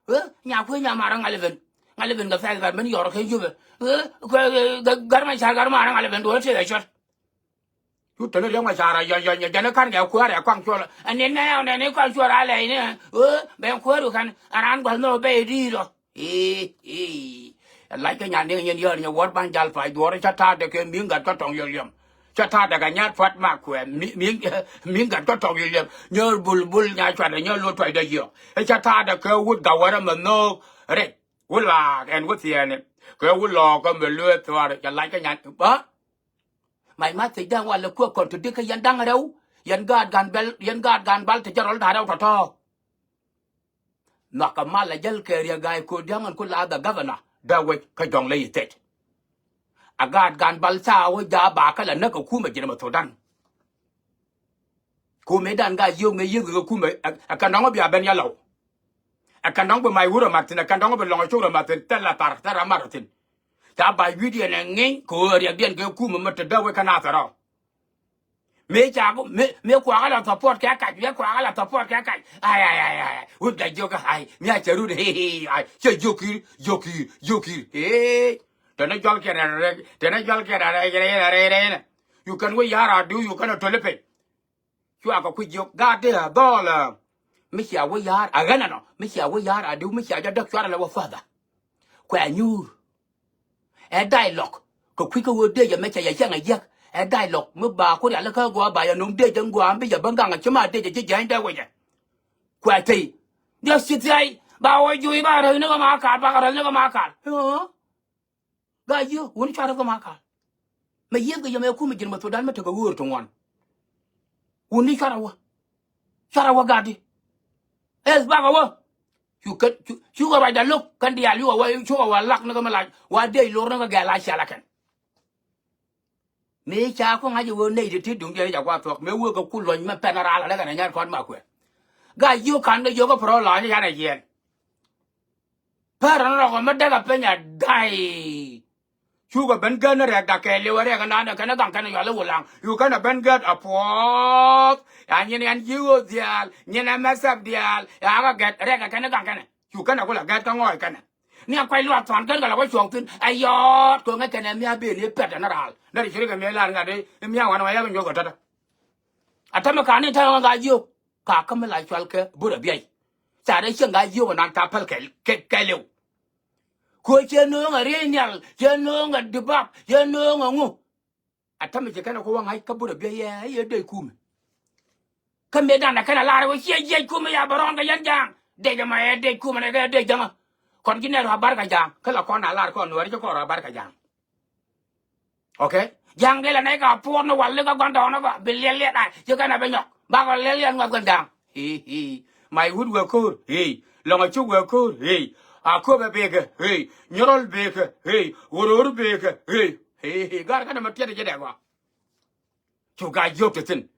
Ɣöö nya kui̱ nya mar ŋa̱l ɛ ben. Ŋa̱l ɛ ben kɛ fɛth gat ben yɔr kɛ Jubɛ. Ɣöö kuɛ gar ma car gar mar ŋa̱l ɛ ben duɔ̱ɔ̱r tëë ɛ cuɔt. Cu teni Riɛk Macar a yɔny yɔny jɛn i̱ ka̱n kɛ kuäär ɛ kɔaŋ cuɔl ɛ nin nɛ ɛ nɛn i̱ kɔaŋ cuɔl a lɛy ni. Ɣöö ben kuäär wi̱i̱ ka̱n ɛ raan gua̱th ni ɔ bɛ i̱ di̱i̱t ɔ. Ii ii. Ɛ lac kä nyan niŋ nyin yäär nyɛ wäär ban jal pac duɔ̱ɔ̱r cä ta̱a̱dɛ kɛ mi̱i̱ŋ gat kä tɔŋ yɛ liɛm. Cä ta̱a̱dɛ kɛ nyat pua̱t mak kuɛ mi̱i̱ŋ mi̱i̱ŋ gat kä tɔŋ yɛ liɛm nyäär bul bul nya cuatdɛ nyäär lo̱t tuacdɛ yiɔ̱k. Ɛ cä ta̱a̱dɛ kɛ wut gawärä mɛ nhöök rɛc. Wut laak ɛn wä thiɛɛni kɛ wut lɔɔk kä mi lueeth thuaar cɛ lac kä nyan bä. Mac ma thiec da̱ŋ walɛ kuäk kɔn ti di̱k kä yɛn da̱ŋ rɛw. Yɛn gaat gan bɛl yɛn gaat gan bal ti jɛ rɔl da̱ŋ rɛw tɔ̱tɔ̱. Nhɔakä mal a jäl kɛ Riɛk Ga̱a̱c Ko̱dia̱ŋ ɛn ku la the governor dee wec kä Jɔŋley State. A gaat gan bal ca wä ja̱a̱ ba kä la näk kɛ kumɛ ji̱n mɛ Thudan. Kumɛ dan Gaa Jiök mëë yiëth kɛ kumɛ ɛ kɛn dɔ̱ŋ bia ben yalɔw. Ɛ kɛn dɔ̱ŋ bi mac wurɛ mat thi̱n ɛ kɛn dɔ̱ŋ bi lɔŋ ɛ cok rɛ mat thi̱n thil la thar thil rɛ mat thi̱n. Ca bac wi̱cdiɛn ɛ ŋi̱ny kɛ ɣöö riɛkdiɛn kɛ kumɛ mi te dee wec kä nathɛr ɔ. Mëë ca mëë mëë kuakä la support kɛ kac mëë kuakä la support kɛ kac. Ai ai ai ai wut Gaa Jiök ai mi a cɛ rut ai cɛ jiökir jiökir jiökir. Ee tɛnɛ jualkiɛn rɛy rɛy tɛnɛ jualkiɛn rɛy rɛy rɛy rɛy rɛy. Yukɛn wä ya̱r a diw yukɛn a toli piny. Cua kɛ kui̱ jiök gaat di a dhɔɔl. Mi cia wä ya̱r a ɣän ɛnɔ mi cia wä ya̱r a diw mi cia jɔ däk cuarɛ lɛ wä further. Kuɛ a nyuur. Ɛ dialogue kɛ kui̱ kä ɣöö dee jɛ mɛ cɛ yɛ cɛŋ a jiäk. Ɛ dialogue mi ba ku rialikä gɔaa ba yɛ no̱m dee jɛ ŋua̱a̱m bi jɛ bä gaŋ a ci ma dee jɛ ji̱ jiäny dee wecɛ. Kuɛ thii diɛ ci thiay ba wä juuc ba räth ni kɛ ma kaal ba kɛ räth ni kɛ ma kaal. Gaa Jiök wuni cuarɛ kɛ ma kaal. Mɛ yiëth kɛ yɛ mɛ kumɛ ji̱n mɛ Thudan mɛ tekɛ ɣöör ti ŋuan. Wuni cuarɛ wä cuarɛ wä gat di. Eth bakɛ wä. Cu kɛ cu cukɛ ruacda lo̱k kɛn diaal yukɛ wä cukɛ wä lak ni kɛ mi lac wa dee lor ni kɛ gɛl a cial a kɛn. Mëë ca ku ŋa̱c i̱ ɣöö nɛy ti ti duŋdiɛn i̱ ca gua̱a̱th thuɔ̱k mëë wëë kɛ ku luɔ̱ny mɛ pɛn raal alɛ kɛn ɛ nyar kɔn ma kuɛ. Gaa Jiök ka̱n dee jiök kä pärɔ la̱a̱ny i̱ can ɛ jiɛɛn. Pär ɛn rɔkɔ mi däk ɛ peny ɛ da̱y. Cukɛ ben gän ni rɛɛk dakɛ liw ɛ rɛɛk ɛnan ɛ kɛn ɛ gaŋ kɛn ɛ yual i̱ wulaŋ. Cu kɛn ɛ ben gät ɛ puɔ̱ɔ̱th. Ya nyin ɛn ji̱ ɣöö dhiaal nyin ɛ mɛ thɛp diaal. Ya kɛ gɛt rɛɛk ɛ kɛn ɛ gaŋ kɛn ɛ. Cu kɛn ɛ ku la gɛt kä ŋɔɔc kɛn ɛ. Ni a kuac luaak thuan kɛn kɛ la wä cuɔ̱ɔ̱ŋ thi̱n ɛ yɔɔt kɛ ŋäc kɛn ɛ mia̱a̱ ben i̱ pɛt ɛn raal. Nɛr i̱ ci ri kɛ mia̱a̱ la̱r ŋa̱t i̱ mia̱a̱ wan wa yak i̱ nyuɔ̱th kɛ tɔ̱tɔ̱. A tämɛ ka̱n ni ta̱a̱ ŋa̱ Gaa Jiök. Ka kä mi la cual kɛ Bur a Biɛy. Ca rɛy cieŋ Gaa Jiök ɛnan ca päl kɛ kɛ kɛ liw. Kɛ cɛ nööŋ a riey nhial cɛ nööŋ a dibak cɛ nööŋ a ŋu. A tämɛ ci kɛn a ku wä ŋa̱c kä Bur a Biɛy ɛ yɛ dec kumɛ. Kä mëë dan a kɛn a lar wä ciɛ jiɛc kumɛ ya bɛ rɔɔn kɛ yɛn ja̱a̱ŋ dec ɛmɔ ɛ dec kumɛ nɛ kɛ dec jäŋä. Kɔn ji̱ nɛr wä bar kɛ ja̱a̱ŋ kä la kɔn a lar kɔn nuɔri ci kɔn wä bar kɛ ja̱a̱ŋ. Okay. Ja̱a̱ŋ dee la nɛy ka puɔt ni wal ni kä gua̱ndɔɔŋni bä bi liɛl liɛl a ci kɛn a bi nyɔk bakɔ liɛl liɛl ŋuath kɛn ja̱a̱ŋ. Hii hii. May wut wee ko̱o̱r, hey. Lɔŋ a cuk wee ko̱o̱r, hey. A köpɛ bekɛ, hey. Nyɔrɔl bekɛ, hey. Ɣöro̱r bekɛ, hey. Hey, hey. Gaar kä nɛmɛ tiɛt jɛ dɛ gɔaa. Cu Gaa Jiök ti thi̱n.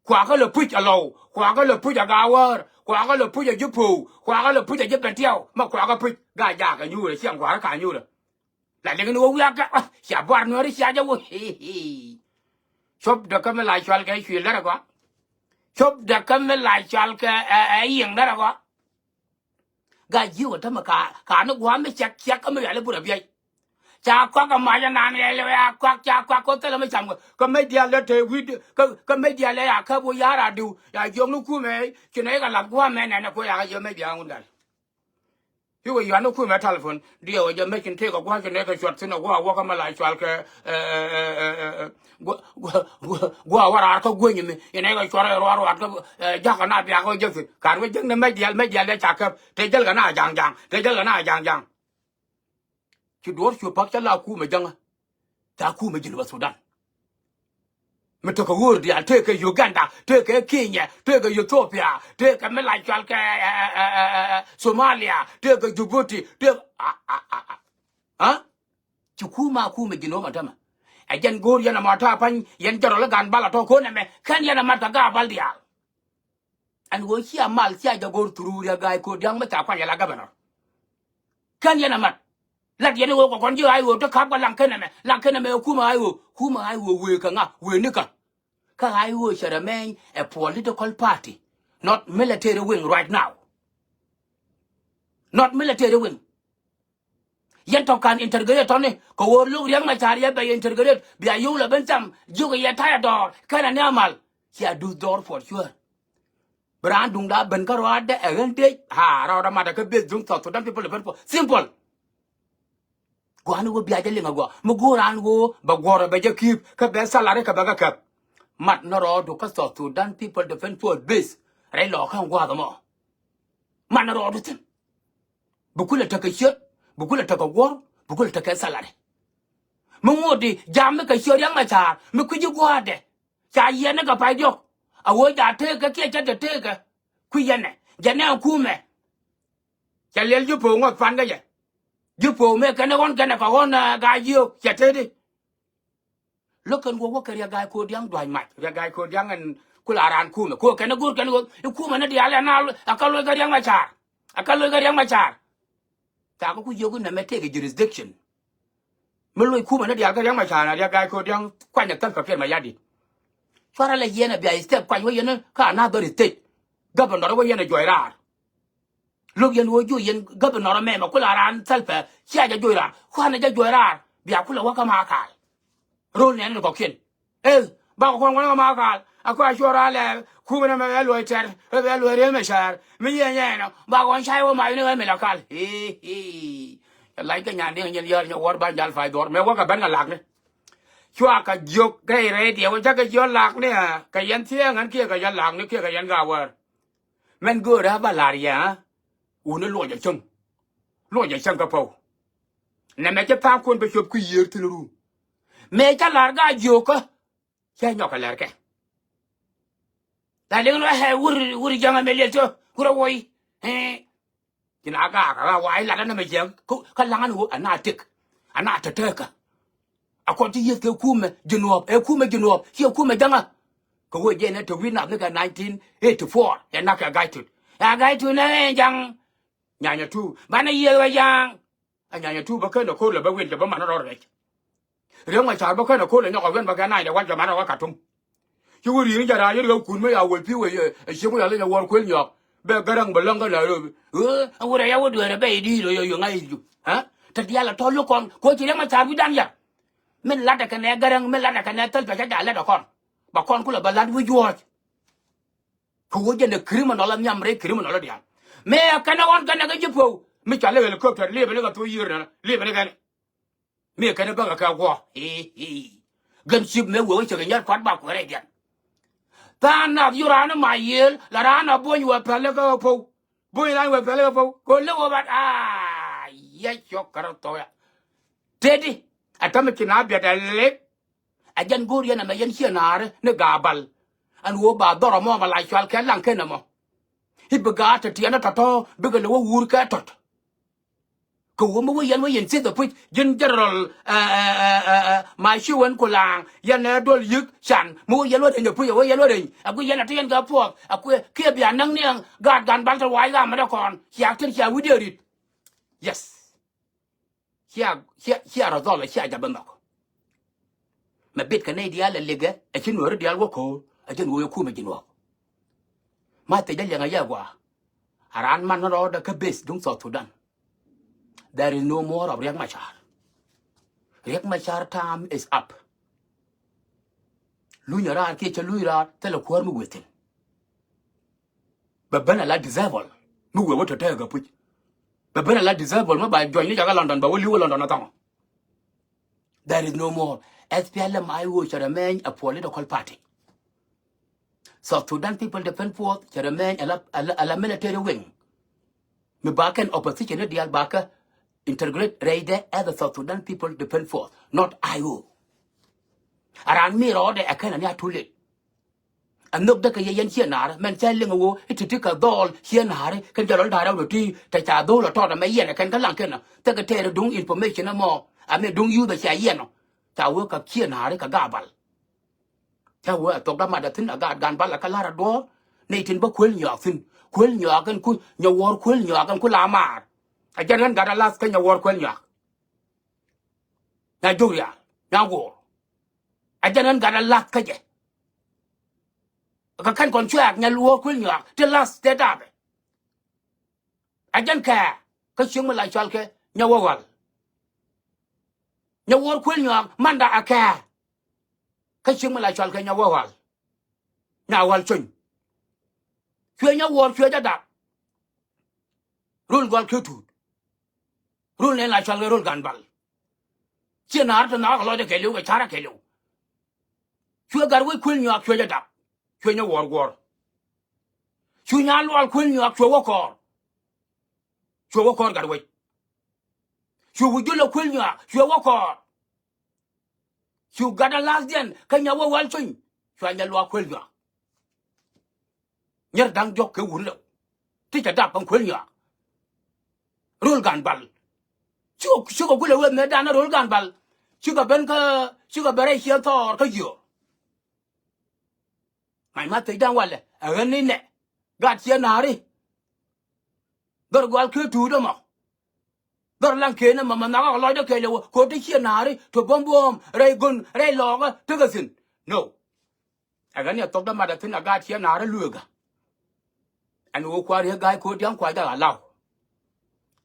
Kuakä lɛ puc a Lɔw, kuakä lɛ puc a Gaa Wäär, kuakä lɛ puc a ji̱ Po̱o̱w, kuakä lɛ puc a ji̱ Bɛntiɛw. Ma kuakä puc Gaa Jaak a nyuurɛ, ciɛ ŋua̱rä ka nyuurɛ. La liŋ ni wä wiak kɛ, ah, cia buar nuɔ̱ɔ̱ri cia jɛ wä. Cop däkä mi la cual kɛ cuil därɛ gɔaa. Cop däkä mi la cual kɛ, ɛ, ɛ, yiëŋ därɛ gɔaa. Gaa Jiök ɛ tämɛ ka, ka ni gua̱a̱ mi cɛk cɛk kä mi riali burɛ biɛc. Ca kuak ɛ mac ɛnan ɛ lɛ ya kuak, ca kuak kɔ thilɛ mi cam kɛ. Kä mec diaal lɛ te wi̱i̱, kä, kä mec diaal lɛ ya käp wä ya̱r a diw. Ya jiök ni kumɛ, ci nɛ ikɛ lath gua̱a̱ mɛ nɛn ɛ kuɛ ya kɛ jiök mec diaal ŋun gal. I̱ wä yuan ni kumɛ telephone, diɛ wä jɛ mec in tëëk ɛ gua̱a̱ ci nɛ kɛ cuɔt thi̱n ɛ gua̱a̱ wä kä mi la cual kɛ, ɛ, ɛ, ɛ, ɛ, ɛ, gua̱a̱, gua̱a̱, gua̱a̱, gua̱a̱ wä raar kä guenyimi, inɛ kɛ cuɔr ɛ ruaar ruaat kä, ɛ, jakä na biakä wä jek thi̱n. Ka̱r wä jek ni mec diaal, mec diaal dee ca käp. Te jäl kɛ na ja̱a̱ŋ ja̱a̱ŋ, te jäl kɛ na ja̱a̱ŋ ja̱a̱ŋ. Ci duɔ̱ɔ̱r cu pa̱k cä la kumɛ jäŋä. Ca kumɛ Jinub Sudan. Mi tekɛ ɣöör diaal, tekɛ Uganda, tekɛ Kenya, tekɛ Ethiopia, tekɛ mi la cual kɛ, ɛ, ɛ, ɛ, ɛ, ɛ, Somalia, tekɛ Djibouti, tekɛ, a, a, a, a. Ha? Ci kumɛ a kumɛ Jinub ɛn tämɛ. Ɛ jɛn go̱o̱r yɛn ɛmɔ ta̱a̱ pa̱ny, yɛn jɛrɔl i̱ gan bal a tɔ̱ ko̱n ɛmɛ, kɛn yɛn ɛ mat kɛ gaabal diaal. Ɛn ɣöö cia mal cia jɛ go̱r through Riɛk Ga̱a̱c Ko̱dia̱ŋ mi ca kuany ala governor. Kɛn yɛn ɛ mat. Lat yɛn i̱ ɣöö kɛ kɔn ji̱ ay ɣöö te ka̱p kɛ laŋ ken ɛmɛ, laŋ ken ɛmɛ ɛ kumɛ ay ɣöö, kumɛ ay ɣöö wëë kɛ ŋa, wëë nikä. Kä ay ɣöö cɛ remain a political party, not military wing right now. Not military wing. Yɛn tɔ̱ ka̱n integrate tɔ̱ni kɛ ɣöö lo̱k Riɛk Macar yɛ bɛ yɛ integrate, bia yio̱w lɛ ben cam jiök yɛ ta̱yɛ dɔɔr kɛnɛ ni amal. Cia duth dɔɔr for sure. Bi raan duŋda ben kä rɔaadɛ ɛ ɣän dec, haa, rɔɔdɛ matdɛ kä beth duŋ South Sudan People Defense Force. Simple. Gua̱a̱ni wä bia jɛ liŋ a gɔaa mi go̱o̱r raan ɣöö bɛ guɔ̱rɛ bɛ jɛ ki̱i̱p kä bɛ salary kɛ bɛ kɛ kɛp. Mat ni rɔɔdu kä South Sudan People Defense Force base rɛy lɔɔkä in gua̱a̱th ɛmɔ. Mat ni rɔɔdu thi̱n. Bi kulɛ tekɛ ciöt, bi kulɛ tekɛ guɔ̱r, bi kulɛ tekɛ salary. Mi ŋot di jam mi kɛ ciöt Riɛk Macar mi kui̱ci gua̱a̱thdɛ. Ca yiɛn ni kɛ pay diɔ̱k. A ɣöö ca teekä kiɛ cä te teekä. Kui̱ yɛnɛ jɛ nɛ kumɛ. Cɛ liɛl ji̱ Po̱o̱ ŋɔth pan kä jɛ. Ji̱ Po̱o̱ mëë kɛn ɣɔn kɛnɛ kɛ ɣɔn, ɛ, Gaa Jiök cɛ teti. Lo̱k kɛn wä wä kɛ Riɛk Ga̱a̱c Ko̱dia̱ŋ dua̱c mac, Riɛk Ga̱a̱c Ko̱dia̱ŋ ɛn kula raan kumɛ. Kɛ wä kɛn go̱r kɛn ɣöö i̱ kumɛ ni diaal ɛn a, a kä loc kä Riɛk Macar. A kä loc kä Riɛk Macar. Ca kä ku jiök i̱ nɛmɛ tëëkɛ jurisdiction. Mi loc kumɛ ni diaal kä Riɛk Macar, Riɛk Ga̱a̱c Ko̱dia̱ŋ kuany ɛ thäl kɛ Kiir Mayardit. Cuarɛ lɛ yɛn ɛ bia step kuany wä yɛn kä another state. Governor wä yɛn ɛ juɔc raar. Lo̱k yɛn ɣöö juɔc yɛn governor ɛmɛ mɛ kula raan Salva cia jɛ juɔc raar. Kuanɛ jɛ juɔc raar bia kulɛ wä kä Makal. Ro̱l nɛn ni kɔ̱kiɛn. Ɛ bakɔ kɔn kɔn kä Makal a kua cuɔr a lɛ kumɛ nɛmɛ bɛ luɔc tɛr bɛ luɔc riem ɛ cäär. Mi yɛ nyɛɛnɔ bakɔ kɔn cay wä mac ni ɣä mi la kal. Ii, ii. Cɛ lac kɛ nyan diɛŋ nyɛn yäär nyɛ wäär ban jal pay dhuɔ̱r mɛ wäkɛ ben kɛ lakni. Cua kɛ jiök rɛy rɛy diɛ wä cä kɛ jiök lakni ɛ kɛ yɛn thiee ŋän kiɛ kɛ yɛn lakni kiɛ kɛ yɛn Gaa Wäär. Mɛn göörä bä la̱r yɛ, ɣä? Wuni luɔcɛ cäŋ. Luɔcɛ cäŋ kä päw. Nɛmɛ cä tha̱a̱ŋ kuɔn bɛ cuɔp kui̱ yiër thi̱n run. Mëë cä la̱r Gaa Jiökä. Cä nyɔk kɛ lɛr kɛ. La liŋ luɛ ɛ wur, wur ja̱ŋ ɛmɛ liɛl cä wur ɛ woy. Ɛ. Ci na gaak ɣä wa i̱ lat ɛn ɛmɛ jiɛk kä laŋ ɛn ɣöö ɛn a tëk. Ɛn a tɛtɛɛkä. A kɔn ci yieth kɛ kumɛ Jinuɔp, ɛ kumɛ Jinuɔp, ciɛ kumɛ Ja̱ŋä. Kɛ ɣöö jɛn ɛ te wi̱i̱ nath ni kɛ nineteen eighty-four, ɛ nak kɛ Ga̱a̱c Tut. Ɛ Ga̱a̱c Tut nɛ ɛ Ja̱ŋ. Nyanyɛ tu, banɛ yieth wä Ja̱ŋ. Ɛ Nyanyɛ tu bä ken ɛ ko̱r lɛ bä wi̱n jɛ bä man rɔr rɛc. Riek Machar bä ken ɛ ko̱r lɛ nyɔk ɛ wi̱n bä kɛ na̱a̱c dɛ wa̱c jɛ man rɔr wä Ka̱tum. Ci wä ri̱i̱ŋ jɛ raar yet ɣä kun mi ya wol pi̱i̱ wee, ɛ, cieŋ wä ya leny ɛ wuɔr kuël nyɔak. Bɛ Gäräŋ bɛ läŋ kä Nairobi. Ɣöö, ɛ wurɛ ya wä dueerɛ bɛ i̱ di̱i̱t ɣöö yɛ ɣöö ŋa̱c i̱ ju. Ɛ? Te diaal ɛ tɔ̱ lo̱k kɔn, kɛ ɣöö ci Riek Machar wi̱cdan yɛ. Min latdɛ kɛnɛ Gäräŋ, min latdɛ kɛnɛ Thäl pɛ cä jaal latdɛ kɔn. Bɛ kɔn kulɛ bɛ la̱t wi̱c juɔ̱ɔ̱c. Kɛ ɣöö jɛn ɛ criminal ɛ nhiam rɛy criminal diaal. Mëë kɛnɛ ɣɔn kɛnɛ kä ji̱ Po̱o̱. Mi cɔal i̱ helicopter, liepɛ ni kɛ thok yiër nɛnɛ, liepɛ ni kɛnɛ. Mi kɛn bäkɛ kɛ guɔ. Ii, ii. Gɛn cip mëë wee wä cɛ kɛ nyɛr kuat bak kuɛɛrɛ diɛn. Tha̱a̱ŋ nath yu raan ma yiëël la raan a buɔ̱ny wä pɛl kä Po̱w. Buɔ̱ny raan wä pɛl kä Po̱w kɛ lek wä bat aa yɛ cɔk kärä thɔya. Teti a tämɛ ci na biɛt a lek. A jɛn go̱o̱r yɛn ɛmɛ yɛn ciɛ naari ni gaabal. Ɛn ɣöö ba dhɔr ɛmɔ mɛ la cual kɛ laŋ ken ɛmɔ. I̱ bi gaat tɔ̱tɔ̱ tiɛɛn tɔ̱tɔ̱ bikɛ lɛ wä wuur kɛ tɔ̱t. Kɛ wä mi wä yɛn wä yɛn thieth ɛ puc ji̱n General, ɛ, ɛ, ɛ, ɛ, ɛ, Maciwen Kulaŋ, yɛn ɛ duɔl yi̱k can mi wä yɛn wä reny ɛ puc ɛ wä yɛn wä reny. Ɛ gui yɛn ɛ ti yɛn kɛ puɔth ɛ kuɛ kiɛ bia näk niɛŋ gaat Gan Bal tɔ wac ram mi dee kɔn cia tin cia wi̱diɛ rit. Yes. Cia, cia, cia rɔ dhɔl cia jap bä nhɔk. Mɛ bit kɛ nɛy diaal ɛ likɛ ɛ ci Nuääri diaal wä ko̱o̱r ɛ jɛn wä yɛ kumɛ ji̱n wä. Ma thiec jɛ liɛŋ ɛ yɛ gɔaa. A raan man rɔɔdɛ kä base duŋ South Sudan. There is no more of Riek Machar. Riek Machar time is up. Luny a raar kiɛ cɛ luny raar thilɛ kuäär mi wëë thi̱n. Bɛ ben ala disable mi wëë wä tɔ̱tɔ̱ kɛ puc. Bɛ ben ala disable mi ba juɔ̱ny ni jakä London ba wä li̱w wä London a thɔŋɔ. There is no more. S P L M I O cɛ remain a political party. South Sudan People Defense Force cɛ remain ala, ala, ala military wing. Mi ba kɛn opposition ni diaal ba kɛ integrate rɛydɛ as a South Sudan People Defense Force, not I O. A raan mi rɔɔdɛ ɛ kɛn ani a too late. Ɛ nhök däk kɛ yɛ yɛn ciɛ naarä mɛn cä liŋ ɛ ɣöö i̱ ti̱ti̱ kɛ dhɔɔl ciɛ naarä kɛn jɛ lɔl da̱rä wä ti tɛ ca dho̱o̱l ɛ tɔɔt ɛmɛ yɛn ɛ kɛn kä laŋ kɛn ɛ thɛkɛ tɛɛrɛ duŋ information ɛmɔ. Ɛ mi duŋ yuuth ɛ cia yɛn ɔ ca wee kɛ ciɛ naarä kɛ Gan Bal. Ca wee ɛ thok dämat ɛ thi̱n ɛ gaat Gan Bal ɛ kä la̱r ɛ duɔ̱ɔ̱r. Nɛy tin bä kuël nyɔak thi̱n kuël nyɔak ɛn ku nyɛ wuɔ̱ɔ̱r kuël nyɔak ɛn ku la maar. Ɛ jɛn ɣän gat ɛ lath kä nyɛ wuɔ̱ɔ̱r kuël nyɔak. Nya jok riaal nya go̱o̱r. Ɛ jɛn ɣän gat ɛ lath kä jɛ. Kɛ kɛn kɔn cuaak nyɛ luɔ̱ɔ̱r kuël nyɔak ti lath tëë daapɛ. Ɛ jɛn kɛɛ kä cieŋ mi la cɔal kɛ nyɛ wä ɣɔl. Nyɛ wuɔ̱ɔ̱r kuël nyɔak manda ɛ kɛɛ kä cieŋ mi la cɔal kɛ nyɛ wä ɣɔl. Nya ɣɔl cuny. Cuɛ nyɛ wuɔ̱ɔ̱r cuɛ jɛ dak. Rol gɔl kiɛ tuut. Rol nɛn la cɔal kɛ rol Gan Bal. Ciɛ naarä ti nhɔakä lɔcdä kɛɛliw kɛ ca̱rä kɛɛliw. Cuɛ gat wec kuël nyɔak cuɛ jɛ dak. Cuɛ nyɛ wuɔ̱ɔ̱r guɔ̱ɔ̱r. Cu nya lual kuël nyɔak cuɛ wä kɔɔr. Cuɛ wä kɔɔr gat wec. Cu wi̱c jul ɛ kuël nyɔak cuɛ wä kɔɔr. Cu gat ɛ la̱thdiɛn kä nyɛ wä wal cuny. Cua nyɛ luaak kuël nyɔak. Nyɛr da̱ŋ jɔk kɛ wur lɛw. Ti cɛ dap kɛn kuël nyɔak. Rol Gan Bal. Cikɛ, cikɛ gulɛ wee mëëdan rol Gan Bal. Cikɛ ben kä, cikɛ ben rɛy ciɛ thɔɔr kä yiöör. Mac ma thiecdan walɛ ɛ ɣän ni nɛ. Gat ciɛ na̱a̱ri. Dhɔr gual kiɛ tuut ɛmɔ. Dhɔr laŋ ken ɛmɔ mɛ nhɔakä lɔcdä kɛɛliw ko̱ ti ciɛ na̱a̱ri to buɔ̱m buɔ̱ɔ̱m rɛy go̱n rɛy lɔɔkä tekɛ thi̱n. No. Ɛ ɣän ni ɛ thok dämat ɛ thi̱n ɛ gaat ciɛ na̱a̱ri lueekä. Ɛn ɣöö kua̱r yɛ ga̱a̱c ko̱ dia̱ŋ kua̱r ja̱ ɣa̱ la̱w.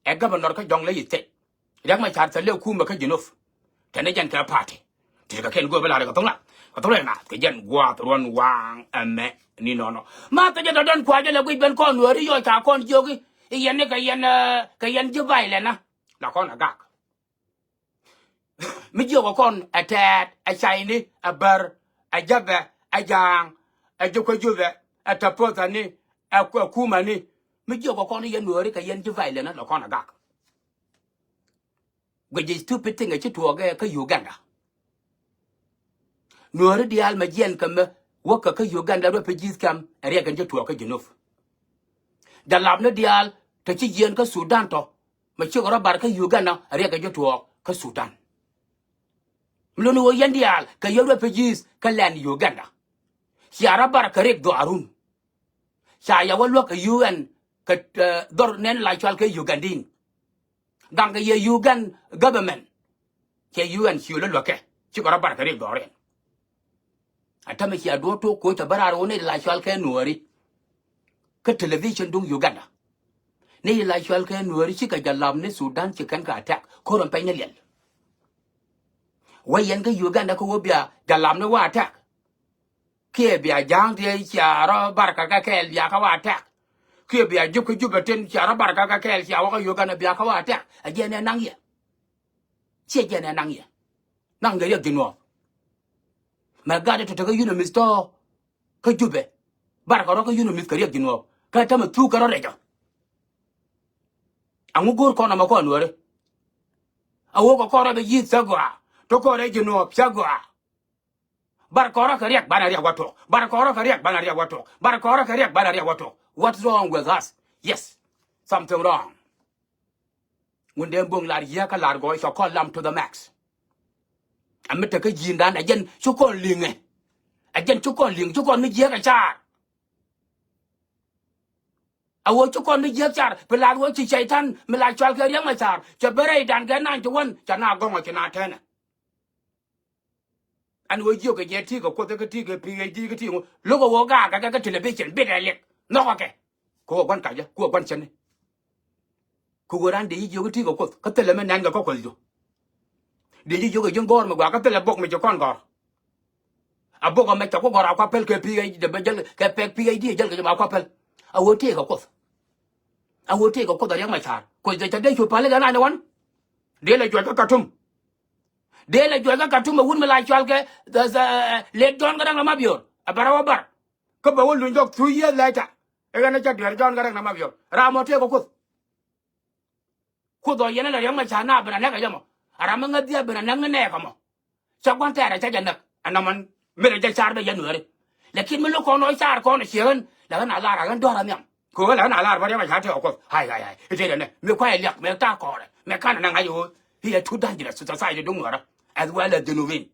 Ɛ governor kä Jɔŋlɛy State. Riɛk Macar thilɛ kumɛ kä Junub. Tɛn ni jɛn kɛ party. Ti kɛ kɛn go̱o̱r bi lar kɛ thoŋna kɛ thoŋna naath kɛ jɛn gua̱a̱th ruɔ̱n waaŋ ɛmɛ ni nɔnɔ. Ma thicɛ tɔ̱tɔ̱n kua̱r jɛ lɛ guic ben kɔn Nuääri yɔc ca kɔn jiök i̱ yɛn ni kɛ yɛn, eh, kɛ yɛn ji̱ violence na. La kɔn a gak. Mi jiök ɛ kɔn ɛ tɛɛt ɛ cayni ɛ bär ɛ jäpɛ ɛ ja̱a̱ŋ ɛ ji̱ kuɛ jupɛ ɛ tɛpuɔthani ɛ kumani. Mi jiök ɛ kɔn i̱ yɛn Nuääri kɛ yɛn ji̱ violence na la kɔn a gak. Guic ji̱ stupid thing ɛ ci tuɔɔk ɛ kä Uganda. Nuääri diaal mɛ jiɛn kɛ mɛ wäkɛ kä Uganda refugees camp ɛ riɛk kɛn ci tuɔɔk kä Junub. Jalapni diaal te ci jiɛn kä Sudan tɔ mɛ cikɛ rɔ bar kä Uganda ɛ riɛk kɛn ci tuɔɔk kä Sudan. Mi luni wä yɛn diaal kɛ yɛ refugees kä lɛn Uganda. Cia rɔ bar kɛ riɛk dhɔaarun. Ca yɛ wä luäk kɛ U N kɛ, eh, dhɔr nɛn la cual kɛ Ugandin. Gaŋkɛ yɛ Ugan government. Cɛ U N ciöl ɛ luäkɛ cikɛ rɔ bar kɛ riɛk dhɔriɛn. A tämɛ cia duɔ̱ɔ̱r tok koc tɔ bä raar wä ni la cual kɛ Nuääri. Kä television duŋ Uganda ni la cual kɛ Nuääri cikɛ jalapni Sudan ci kɛn kɛ attack ko̱r ɛn pɛny ni liɛl. Wä yɛn kä Uganda kä wä bia jalapni wä attack. Kiɛ bia ja̱a̱ŋ ti cia rɔ barkar kɛ kɛɛl bia kä wa tɛk. Kiɛ bia jup kä Jupɛ tin cia rɔ barkar kɛ kɛɛl cia wä kä Uganda bia kä wa tɛk. Ɛ jiɛn ɛ naŋ yɛ. Ciɛ jiɛn ɛ naŋ yɛ. Naŋ kɛ riɛk ji̱ nuɔɔk. Mɛ gat ɛ tɔ̱tɔ̱ kä UNMISS tɔ kä Jupɛ. Barkar rɔ kä UNMISS kɛ riɛk ji̱ nuɔɔk kä tämɛ thuk kɛ rɔ rɛc ɔ. Aŋu go̱o̱r kɔn ɔmɔ kɔn Nuääri. A wok ɔ kɔn rɔ bɛ yi̱th cä gɔaa. Tɔ kɔn rɛ ji̱ nuɔɔk cä gɔaa. Bar kɔrä kɛ riɛk banɛ riɛk wä tuɔk. Bar kɔrä kɛ riɛk banɛ riɛk wä tuɔk. Bar kɔrä kɛ riɛk banɛ riɛk wä tuɔk. What's wrong with us? Yes, something wrong. Wundɛ bo̱ŋ lar yia̱a̱kä lar gɔɔy cɛ kɔn lam to the max. Ɛ mi tekä ji̱i̱ndan ɛ jɛn ci kɔn liŋɛ. Ɛ jɛn ci kɔn liŋ, ci kɔn mi jiääk ɛ car. A wä ci kɔn mi jiääk car, bi lar wä ci cɛy-tan mi la cual kɛ Riɛk Macar cɛ ben rɛydan kɛ ninety one, ca na gɔŋɔ ci na tɛnɛ. Ɛn ɣöö jiök kɛ jɛ ti kɛ Kuoth kä ti kɛ P H D kä ti ŋu lo̱k ɛ ɣöö gaakɛ kɛ kä television bitɛ liɛk nhɔkɛ kɛ. Kɛ ɣöö gua̱n kacä, kɛ ɣöö gua̱n cäni. Kɛ ɣöö raan dee ji̱ jiök kä ti kɛ Kuoth kä thilɛ mi nɛn kɛ kä Kuoth jiök. Dee ji̱ jiök kɛ ji̱n gɔ̱r mi gɔaa kä thilɛ bok mi ci kɔn gɔ̱r. A bok ɛmɛ cɛ ku gɔ̱r a kua päl kɛ P H D bɛ jäl kɛ pɛk P H D jäl kɛ jɛ ma kua päl. A ɣöö tëë kɛ Kuoth. A ɣöö tëë kɛ Kuoth a Riɛk Macar. Kuoth jɛ cɛ dee cu päl kɛ nine one. Dee lɛ juɔc kä Katum. Dee lɛ juɔc kä Katum ɛ wut mi la cual kɛ, the, the, late John Garang na Mabior. Ɛ bɛ rɛ wä bar. Kä bɛ wä luny jɔk two years later. Ɛ ɣän ɛ cɛ dueer John Garang na Mabior. Ram mɔ tëë kɛ Kuoth. Kuoth ɔ yɛn ɛ lɛ Riɛk Macar na ben a näk ɛ jɛ mɔ. A ram mi ŋäth dhiɛ ben a näk ni nɛɛk ɛ mɔ. Cɛ gua̱n tɛɛr ɛ cɛ jɛ näk. Ɛ nɔmɔ mi rɛ jɛ car bɛ yɛn nuɛri. Lakin mi lo̱k kɔn ɔ car kɔn ɛ ciɛ ɣän. Lɛ ɣän a lar a ɣän dɔ̱r a nhiam. Kɛ ɣöö lɛ ɣän a lar bä Riɛk Macar tëë ɔ Kuoth. Hay, hay, hay. I̱ tëë dɛ nɛ. Mi kuay ɛ liak, mi ta̱a̱ kɔɔrɛ. Mi ka̱n ɛ nɛ ŋa̱c ɣöö i̱ ɛ too dangerous to society duŋ nuɛrä. As well as Junubin.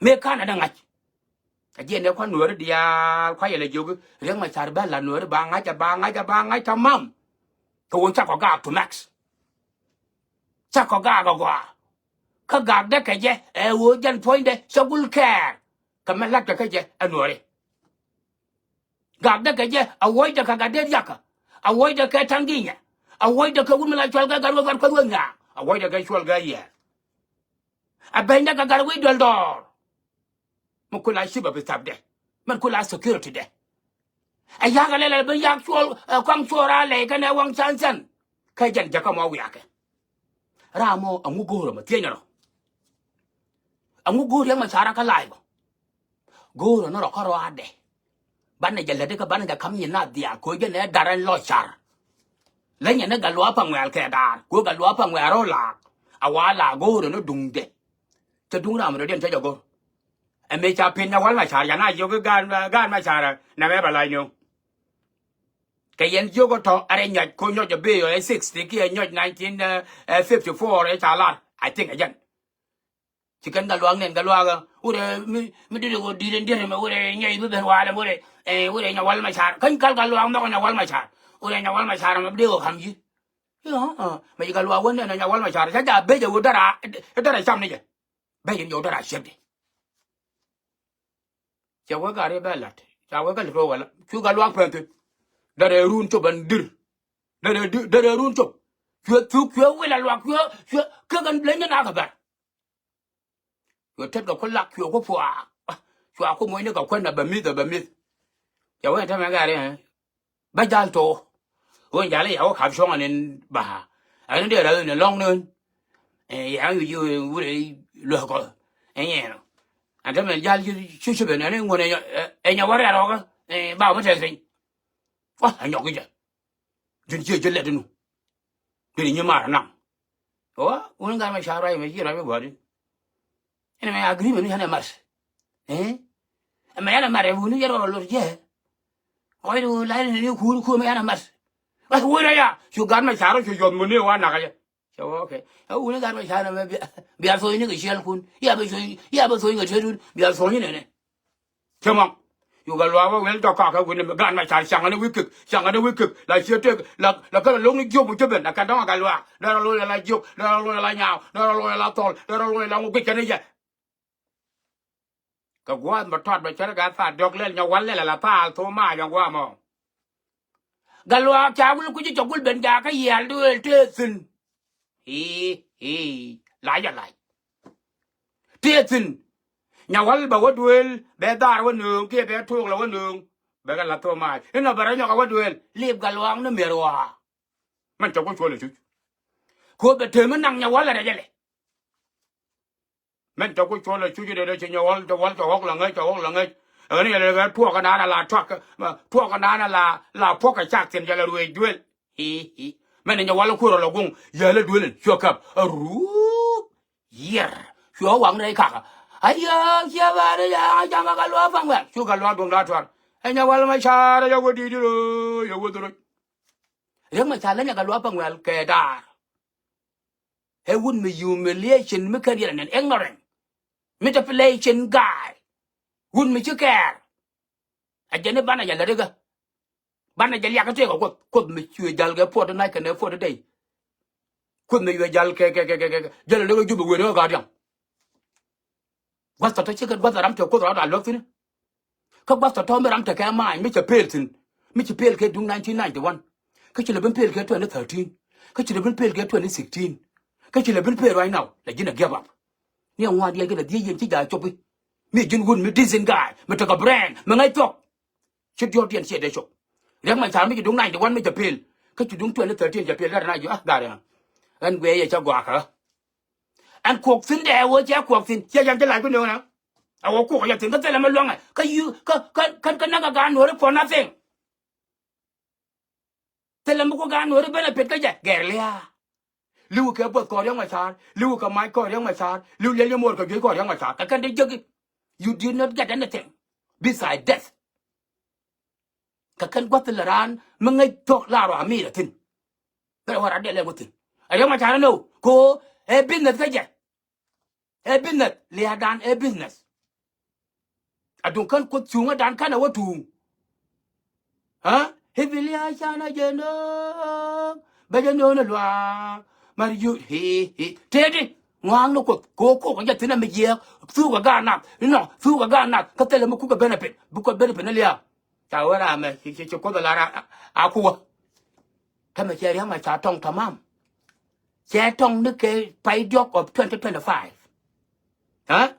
Mi ka̱n ɛ nɛ ŋa̱c. Ɛ jiɛn ɛ kua̱n nuääri diaal kua̱c yɛ lɛ jiök Riɛk Macar bä la̱t nuääri ba ŋa̱c ɛ ba ŋa̱c ɛ ba ŋa̱c tamam. Kɛ ɣöö cakɔ gaak to max. Cakɔ gaak ɛ gɔaa. Kä gaak dee kɛ jɛ ɛ ɣöö jɛn puɔ̱nydɛ cä gul kɛɛr. Kɛ mɛ la̱tkɛ kä jɛ ɛ nuääri. Gaak dee kɛ jɛ a wuɔ̱cdɛ kɛ gat dee riakä. A wuɔ̱cdɛ kɛ ta̱ŋ gi̱nyɛ. A wuɔ̱cdɛ kɛ wut mi la cual kɛ gat wä gat kuäth wä nyaak. A wuɔ̱cdɛ kɛ cual kɛ yɛɛr. A bɛnydɛ kɛ gat wi̱i̱ duel dɔɔr. Mi ku la cip a bi thapdɛ. Mɛn ku la security dɛ. Ɛ yak a lɛl a bi yak cuɔl ɛ kɔaŋ cuɔl a lɛy kɛnɛ waŋ can thian. Kä jɛn jakä mɔ wiakɛ. Ram mɔ ɛŋu go̱o̱r ɛmɔ thiecnɛ rɔ. Ɛŋu go̱o̱r Riɛk Macar kä la̱a̱c bä. Go̱o̱r ɛnɔ rɔ kä rɔaadɛ. Banɛ jɛ lätdi kä banɛ jɛ ka̱m nyin na dhiaal ko̱ jɛ nɛ dar ɛn lɔ car. Lä nyɛ ni Gatluak Paŋuɛl kɛ daar ko̱ Gatluak Paŋuɛl rɔ laak. A wa laak go̱o̱r ɛnɔ duŋdɛ. Cɛ duŋ ram rɔ diɛn cɛ jɛ go̱r. Ɛ mëë ca pen Nyawal Macar ca na jiök i̱ gaat, gaat Macar nɛmɛ bɛ lac nööŋ. Kɛ yɛn jiök ɔ tɔ ɛ rɛ nyɔc ko̱ nyɔc ɛ bëë ɔ ɛ sixty kiɛ nyɔc nineteen fifty four ɛ ca lar. I think ɛ jɛn. Ci kɛn Gatluak nɛn Gatluak ɛ wurɛ mi, mi diri kɔ di̱t in diɛt mɛ wurɛ nyɛy bi ben walɛ wurɛ, ɛ wurɛ Nyawal Macar. Käny kal Gatluak nhɔk Nyawal Macar. Wurɛ Nyawal Macar mɛ bi dee kɔ ka̱m ji̱. I̱ ɣän, ɛ mɛ ci Gatluak wä nɛn ɛ Nyawal Macar ca jaak bec ɛ wä dara, dara cam ni jɛ. Bec in jɔw dara ciekdɛ. Cɛ wee gat ri bɛ la̱t ca wee kä lät wä wala cu Gatluak pɛn thi̱n. Dara run cop ɛn dir. Dara dir, dara run cop. Cuɛ thuk cuɛ wil a luak cuɛ, cuɛ kek ɛn leny ni nak kɛ bɛr. Cuɛ tet kɛ ku lak cuɛ ku puaak. Cua ku muɔ̱cni kɛ kuän a bɛ mi̱th a bɛ mi̱th. Cɛ wee ɛn tämɛ gat ri ɛ. Bä jal to. Wen jal i̱ ya wä kap cuɔ̱ŋ anin ba. Anin dee rɛl in lɔŋ ni wen. Ɛ ya yu ji wurɛ luäk kɔ. Ɛ nyɛ nɔ. An te mɛn jal ci ci ben anin ŋuɔn ɛ nyɔ wä rɛl rɔkä. Ɛ ba wä tɛth piny. Wa a nyɔk i̱ jɛ. Jun ci jɛ lɛt inu. Dee ni nyi mar naŋ. Wa wun gat Macar ruac mɛ ci ruac mɛ gua̱di. Ɛn mɛ agreement ni yan ɛ mat. Ɛ mɛ yan ɛ mat ɛ wuni yɛr ɔ lot jɛ. Ɔy du la ni ni kuur kuur mɛ yan ɛ mat. Bas wuni ya cu gat Macar cu yɔth muni wa nak jɛ. Cɛ wä okay. Ɛ wuni gat Macar mɛ bia, bia thony ni kɛ ciɛl kun. Ya bɛ thony, ya bɛ thony kɛ tetun bia thony nɛnɛ. Cä mɔ. Yu Gatluak wä wel tɔ kɔk ɛ wi̱n mi gan Macar caŋ ni wi̱i̱ kek, caŋ ni wi̱i̱ kek. La ciɛ tek, la, la kɛn lo̱ŋ ni jiök mi cä ben, la kɛn dɔ̱ŋ a Gatluak. Dee rɔ lo̱ŋ la jiök, dee rɔ lo̱ŋ la nyaaw, dee rɔ lo̱ŋ la thɔl, dee rɔ lo̱ŋ la ŋu guic kɛn i̱ jɛ. Kɛ gua̱a̱th mɛ tɔt bɛ cär gat thaat diɔ̱k lɛl Nyawal lɛl ala thaal thom mac ɛn gua̱a̱ mɔ. Gatluak ca wul kui̱ci cɛ gul ben jakä yiɛɛl duëël tëë thi̱n. Ii, ii, lac a lac. Tëë thi̱n. Nyawal bɛ wä duëël, bɛ dhaar wä nööŋ, kiɛ bɛ tuɔɔk lɛ wä nööŋ. Bɛ kɛ la̱th thom maac. Inɔ bɛ rɔ nyɔk a wä duëël. Lip Gatluak ni mi̱er ɣɔaa. Mɛn cɛ ku cuɔl ɛ cuc. Ko̱ bɛ tëë mi naŋ Nyawal ɛ rɛc ɛlɛ. Mɛn cɛ ku cuɔl ɛ cuc rɛc ɛ cɛ Nyawal, Nyawal cɛ ɣɔk la ŋäc, cɛ ɣɔk la ŋäc. Ɛn yɛlɛ kɛ tuɔɔk kɛ naan a la tuak, tuɔɔk kɛ naan a la, la puɔk kɛ cak thi̱n jɛ la ruëëc duëël. Ii, ii. Mɛn ɛ Nyawal kuër ɔ lɛ guŋ, yɛl ɛ duëël in, cuɛ käp, a ruup. Yiɛr. Cuɛ waŋ rɛy kakä. Ayɛ, ciɛ bä ri ya, jaŋ kä Gatluak Paŋuɛl. Cu Gatluak duɔ̱ŋ da̱a̱ tuar. Ɛ Nyawal Macar, ɛ yɛ wä di̱i̱t ro̱c, ɛ wä dhroc. Riek Macar lä nyaka luaap a ŋuɛl kɛ daar. Ɛ wut mi humiliation mi kɛn yɛn ɛn ignorant. Manipulation guy. Wut mi ci kɛɛr. A jɛn i̱ banɛ jɛ lät ikä. Banɛ jɛ liak itek ɛ Kuoth. Kuoth mi cuɛ jal kɛ puɔt inay kɛnɛ puɔt idɛy. Kuoth mi cuɛ jal kɛ, kɛ, kɛ, kɛ, kɛ, jɛ lät ikä Jubɛ wen ikä gaat diaŋ. Gua̱th tɔ̱tɔ̱ cikɛ gua̱th ram te Kuoth rɔɔd a luäk thi̱n. Kä gua̱th tɔ̱tɔ̱ mi ram tekɛ ma̱a̱ny mi cɛ pel thi̱n. Mi ci pel kɛ duŋ nineteen ninety-one. Kä ci lɛ ben pel kɛ twenty thirteen. Kä ci lɛ ben pel kɛ twenty sixteen. Kä ci lɛ ben pel right now. Lɛ ji̱n a give up. Ni a ŋuan diɛn kɛ lɛ dhiec yɛn ci ja̱ cop i̱. Mi ji̱n wut mi decent guy. Mi tekɛ brain. Mi ŋäc thuɔ̱k. Ci diɔ̱ɔ̱kdiɛn ciɛ dee cop. Riek Macar mi ci duŋ ninety-one mi cɛ pel. Kä ci duŋ twenty thirteen cɛ pel lat na ji̱ a ga̱r ɛn. Ɛn guiɛ yɛ cä guakä. Ɛn kuɔk thi̱n dɛ ɛ wee cɛ kuɔk thi̱n ciɛ yɛn ci lac bi nööŋ na. A wee kuɔk yɛ thi̱n kä thilɛ mi luaŋɛ kä yu kä kä kä kä näk a gaat nuɔ̱ɔ̱ri for nothing. Thilɛ mi ku gaat nuɔ̱ɔ̱ri benefit kä jɛ gɛr lia̱a̱. Li̱w kɛ buɔth kɔɔr Riek Macar, li̱w kɛ mac kɔɔr Riek Macar, li̱w liɛl yɛ muɔɔr kɛ juec kɔɔr Riek Macar kɛ kɛn dee jiäki. You did not get anything beside death. Kɛ kɛn gua̱th lɛ raan mi ŋäc thuɔ̱k la rɔ amir a thi̱n. Bɛ rɛ wä rat dee lɛ wä thi̱n. A Riek Macar ni wä ko ɛ business kä jɛ. Ɛ business lia̱a̱dan ɛ business. A duŋ kän Kuoth cuŋädan kän ɛ wä tuŋ. Ɛ i̱ bi lia̱a̱ canɛ jɛ nööŋ bɛ jɛ nööŋ ni luaak. Mari yut hi hi tëëdi ŋɔa̱a̱ŋ ni Kuoth kɛ wä kok kɛ jɛ thi̱n ɛ mi jiɛɛk. Thuk ɛ gaat nath inɔ thuk ɛ gaat nath kä thilɛ mi kuk ɛ benefit bi Kuoth benefit ni lia̱a̱. Ca wee ram mɛ ci ci ci Kuoth ɛ lar a kuwä. Kä mɛ cɛ Riek Macar tɔŋ tamam. Cɛ tɔŋ ni kɛ pay diɔk of twenty twenty-five. Ɛ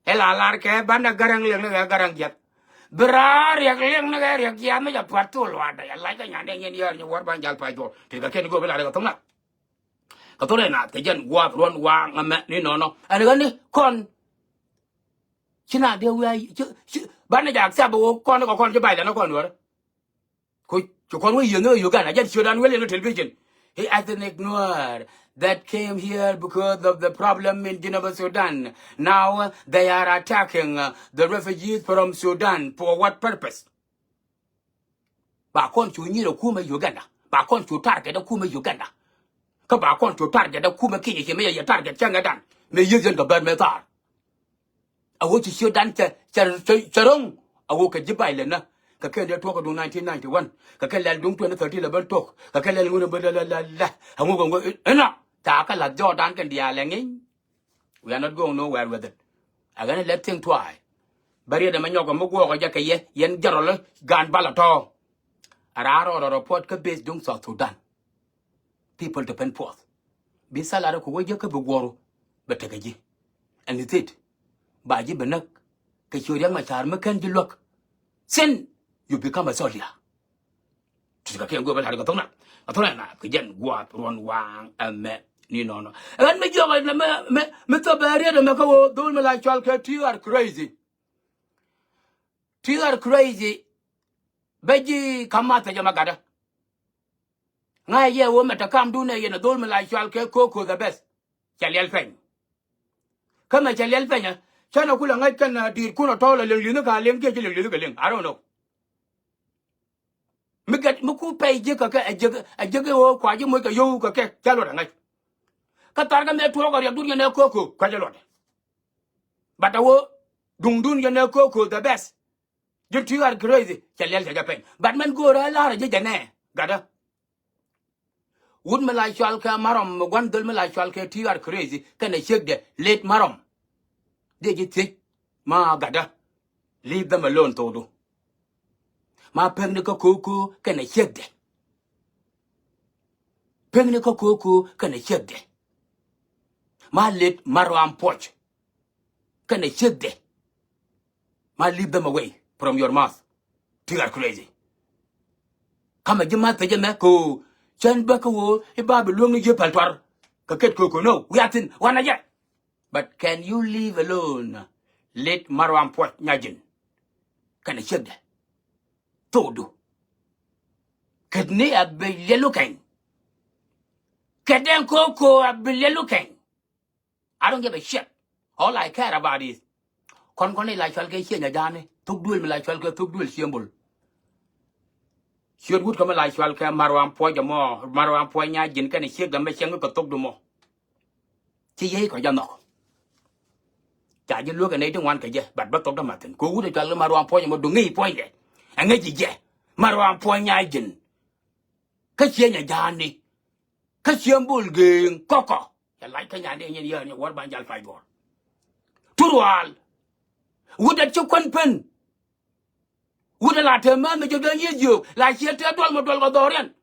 ɛ la lar kɛ banɛ Garaŋ liɛŋ ni kɛ Garaŋ jiɛth. Bi raar Riɛk liɛŋ ni kɛ Riɛk jiɛth mi jɛ pua̱t thol wa̱a̱dɛ yɛ lac kɛ nyan dee nyin yɛɛr nyi wäär ban jal pay duɔl ti kɛ kɛn go̱o̱p bi lar kɛ thoŋ na. Kɛ thok rɛy naath kɛ jɛn gua̱a̱p ruɔ̱n waaŋ ɛmɛ ni nɔnɔ ɛn ɣän ni kɔn. Ci na dee wi̱i̱ a ci ci banɛ jak thiap bi wok kɔn kɛ kɔn ci bay lɛn kɔn wärä. Ku ci kɔn wä yieth ni Uganda jɛn ciötdan wä liɛn ni television. He ethnic Nuer that came here because of the problem in Geneva, Sudan. Now they are attacking uh, the refugees from Sudan. For what purpose? Ba kɔn cu nyir a kumɛ Uganda. Ba kɔn cu target a kumɛ Uganda. Kä ba kɔn cu target a kumɛ Kenya cɛ mɛ yɛ target cäŋɛ dan mɛ yieth yɛn kɛ bɛr mɛ thar. A wä ci ciötdan cɛ cɛ cɛ cɛ ro̱ŋ. A wä kɛ ji̱ bay lɛ nä kɛ kɛn dee tuɔk kɛ duŋ nineteen ninety-one kɛ kɛn lɛl duŋ twenty thirteen lɛ ben tuɔk kɛ kɛn lɛl ŋun bä lɛ lɛ lɛ lɛ. A ŋun kɛ ŋun inɔ ca kɛ la̱th jɔɔdan kɛn diaal lɛ ŋi̱ny. We are not going nowhere with it. A ɣän lɛ thing twice. Bä riet ɛmɛ nyɔk ɛmɛ guɔɔk ɛ jɛ kɛ yɛ yɛn jɛrɔl ɛ gaan bal ɛ tɔ̱. A raar rɔɔd ɛ rɔ puɔt kä base duŋ South Sudan. People depend puɔth. Bi salary ku wä jek kä bi guɔru bɛ tekɛ ji̱. And it's it. Ba ji̱ bɛ näk kɛ ciöt Riɛk Macar mi kän ji̱ luäk. Sin you become a soldier. Ti kɛ kiɛn guɔ bɛ la̱r kɛ thok na kɛ thok na na kɛ jɛn gua̱a̱p ruɔn waaŋ ɛmɛ ni nɔnɔ. Ɛn mi jiɔk ɛn mɛ mɛ mi thop bɛ riet ɛmɛ kä wä dhol mi la cual kɛ T R Crazy. T R Crazy bɛ ji̱ ka̱m ma thɛc ɛmɛ gatdä. Ŋa̱c yɛ wä mɛ te kamdun ɛ yɛn ɛ dhol mi la cual kɛ Koko the best. Cɛ liɛl pɛny. Kä mɛ cɛ liɛl pɛnyä cä nɛ kulɛ ŋäc kɛn di̱i̱t kun ɔ tɔ̱ɔ̱l ɛ liŋ li̱nh kä liŋ kiɛ ci liŋ li̱nh kɛ liŋ. I don't know. Mi gɛt mi ku pɛy ji̱ kɛ kɛ ɛ ji̱ ɛ ji̱ kɛ ɣöö kua ji̱ moc kɛ yio̱w kɛ kɛ cä luɔt ɛ ŋäc. Kä thar kɛ mɛ tuɔɔk ɛ riɛkdun yɛn ɛ Koko kua̱c ɛ luɔt. But ɛ ɣöö duŋdun yɛn ɛ Koko the best. Ji̱n T R Crazy cɛ liɛl cɛ jɛ pɛny. But mɛn go̱o̱rä la̱rä ji̱ jɛ nɛ gatdä. Wut mi la cual kɛ Marɔm mi gua̱n dhöl mi la cual kɛ T R Crazy kɛnɛ ciekdɛ late Marɔm. Dee ji̱ thiec ma gatdä. Leave them alone thokdu. Ma pekni kä Koko kɛnɛ ciekdɛ. Pekni kä Koko kɛnɛ ciekdɛ. Ma late Marɔm puɔc kɛnɛ ciekdɛ. Ma leave them away from your mouth. T R Crazy. Kamɛ ji̱ ma thecä mɛ ko cän bä kä wo i̱ ba bi luäŋ ni ji̱ päl tuar. Kɛ ket Koko no wiathin wanɛ jɛ. But can you leave alone late Marɔm puɔc nyajin? Kɛnɛ ciekdɛ. Thokdu. Ket ni a bi liɛlu kɛny. Ket den Koko a bi liɛlu kɛny. I don't give a shit. All I care about is kɔn kɔn ila cual kɛ cieny a ja̱a̱ni. Thok duël mi la cual kɛ thok duël ciembol. Ciöt wut kä mi la cual kɛ Marwan Puɔc ɛmɔ, Marwan Puɔc nya ji̱n kɛnɛ ciek dämɛ cieŋ kɛ thok dumɔ. Ci yey kɔ jɛ nhɔk. Ca ji̱ luek ɛ nɛy ti ŋuan kɛ jɛ, but bä thok dämɛ thi̱n. Kɛ wut ɛ cual kɛ Marwan Puɔc ɛmɔ duŋ ŋi̱i̱c puɔ̱nydɛ. Ɛ ŋäc ji̱ jɛ. Marwan Puɔc nya ji̱n. Kä cieny ɛ ja̱a̱ni. Kä ciembol geeŋ kɔkɔ. Cɛ lac kä nyandɛ nyin yäär ni wäär ban jal pay duɔ̱ɔ̱r. Turwal. Wut dɛt ci kuän pen. Wut dɛt la te mɛn mi jɛ dee nyieth jiök la ciɛ tëë duɔl mi duɔl kɛ dhɔriɛn.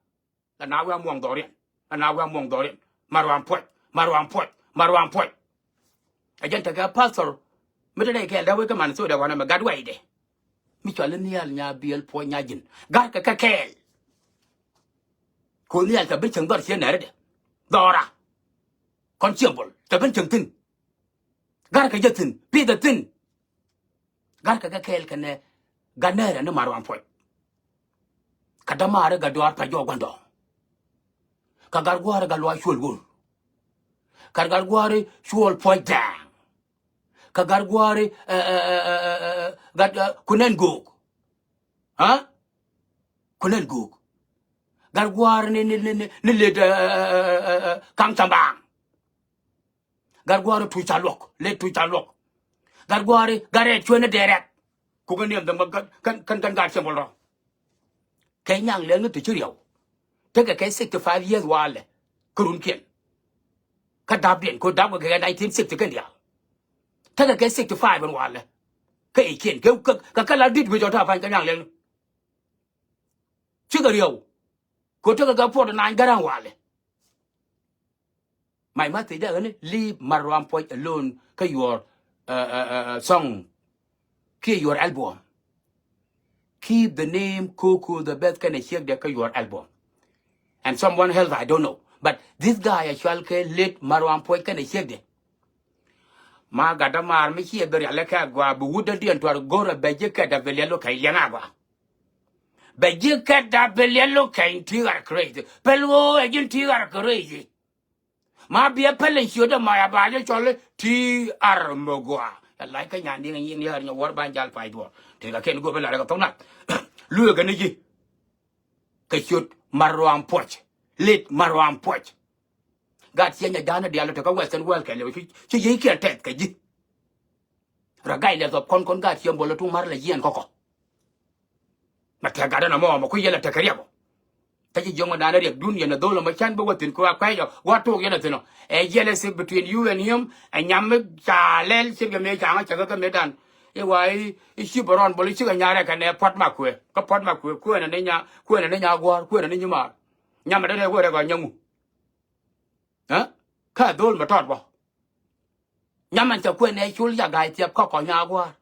La na wee a muɔŋ dhɔriɛn. La na wee a muɔŋ dhɔriɛn. Marwan Puɔc. Marwan Puɔc. Marwan Puɔc. Ɛ jɛn tekɛ pastor mi te nɛy kɛɛl dee wec kä man thok dee wanɛ mɛ gat wɛydɛ. Mi cɔal i̱ Nhial Nya Biɛl Puɔc Nya Ji̱n. Ga̱rkɛ kɛ kɛɛl. Ko̱n Nhial kɛ ben cieŋ dhɔr ciɛ nɛɛri dɛ. Dhɔra. Kɔn ciembol kɛ ben cieŋ thi̱n. Ga̱rkɛ jɛ thi̱n. Pithɛ thi̱n. Ga̱rkɛ kɛ kɛɛl kɛnɛ gat nɛɛrɛ ni Marwan Puɔc. Kä dämaari gat duaar pɛ jɔɔk gua̱ndɔɔŋ. Kä gat gua̱a̱ri gat luaak cuɔl wur. Kä gat gua̱a̱ri cuɔl puɔ̱c dɛɛŋ. Kä gat gua̱a̱ri, ɛ, ɛ, ɛ, ɛ, ɛ, ɛ, gat, ɛ, kunɛn go̱o̱k. Ɛ? Kunɛn go̱o̱k. Gat gua̱a̱ri ni, ni, ni, ni, ni led, ɛ, ɛ, ɛ, ɛ, ɛ, kaŋ cambaaŋ. Gat gua̱a̱ri tuc ca luɔk, led tuc ca luɔk. Gat gua̱a̱ri gat rɛɛt cuɛ ni dee rɛk. Kukɛ niɛm dhɛm kɛn, kɛn, kɛn gat ciembol rɔ. Kɛ nyaŋ lɛl ni ti ci riɛw. Tekɛ kɛ sixty five years walɛ. Kä runkiɛn. Kä dapdiɛn, ko̱ dap kɛ kɛ nineteen sixty kɛn diaal. Tekɛ kɛ sixty five ɛn walɛ. Kä ikiɛn, kɛ, kɛ, kɛ, kɛ la dit wec ɔ ta̱a̱ pa̱ny kɛ nyaŋ lɛl ni. Cikɛ riɛw. Ko̱ tekɛ kɛ puɔt nany gära̱ŋ walɛ. My message dɛ ɣän ni, leave Marwan Puɔc alone kä your, uh, uh, uh, uh, song kiɛ your album. Keep the name Koko the Best kɛnɛ ciekdɛ kä your album. And someone else, I don't know. But this guy a cual kɛ late Marwan Puɔc kɛnɛ ciekdɛ. Ma gat dämaar mi ciɛ bi rial kɛ agua bi wut dädiɛn tuar go̱rɛ bɛ ji̱ kɛt a bi liɛl wä kɛ liɛŋ agua. Bɛ ji̱ kɛt a bi liɛl wä kɛ in ti ɣar crazy. Pɛl ɣöö ɛ ji̱n ti ɣar crazy. Ma biɛ pɛl in ciötdä ma ya ba jɛ cɔl ti ar mi gɔaa. Ɛ lac kä nyan diŋ nyin yär nyɛ wäär ban jal pay duɔ̱ɔ̱r. Tëëkɛ kɛn go̱o̱p in la rɛ kɛ thok nath. Lueekɛ ni ji̱. Kɛ ciöt Marwan Puɔc. Late Marwan Puɔc. Gat ciɛ nyɛ ja̱a̱n diaal tekä Western world kɛ liw ci, ci yiëëkiɛn tɛth kɛ ji̱. Regardless of kɔn kɔn gaat ciɛ bol ɛ tuŋ mar lɛ yiɛn kɔkɔ. Mɛ tɛk gat ɛn ɛmɔ mɛ kui̱ yɛl ɛ tɛk kɛ riɛk ɔ. Kä ci jiɔŋ ɛ dan riɛk dun yɛn ɛ dhol ɛmɔ can bi wä thi̱n kua kuɛc ɔ wa tok yɛn ɛ thi̱n ɔ. Ɛ jealousy between you and him ɛ nyam mi ca lɛl ce̱tkɛ mëë ca ŋä cɛ kä kä mëë dan. I̱ wa i̱ ci bɛ rɔn bol i̱ cikɛ nya rɛk kɛ nɛ puɔt ma kuëë kä puɔt ma kuëë kuëënɛ ni nya kuëënɛ ni nya gua̱a̱r kuëënɛ ni nyi maar. Nyam ɛ dee rɛk wee rɛk ɔ nyaŋu. Ɛ kä ɛ dhol mɛ tɔt bɔ. Nyam ɛn cɛ kuëënɛ cul ca ga̱a̱c thiɛp kä kɔny a gua̱a̱r.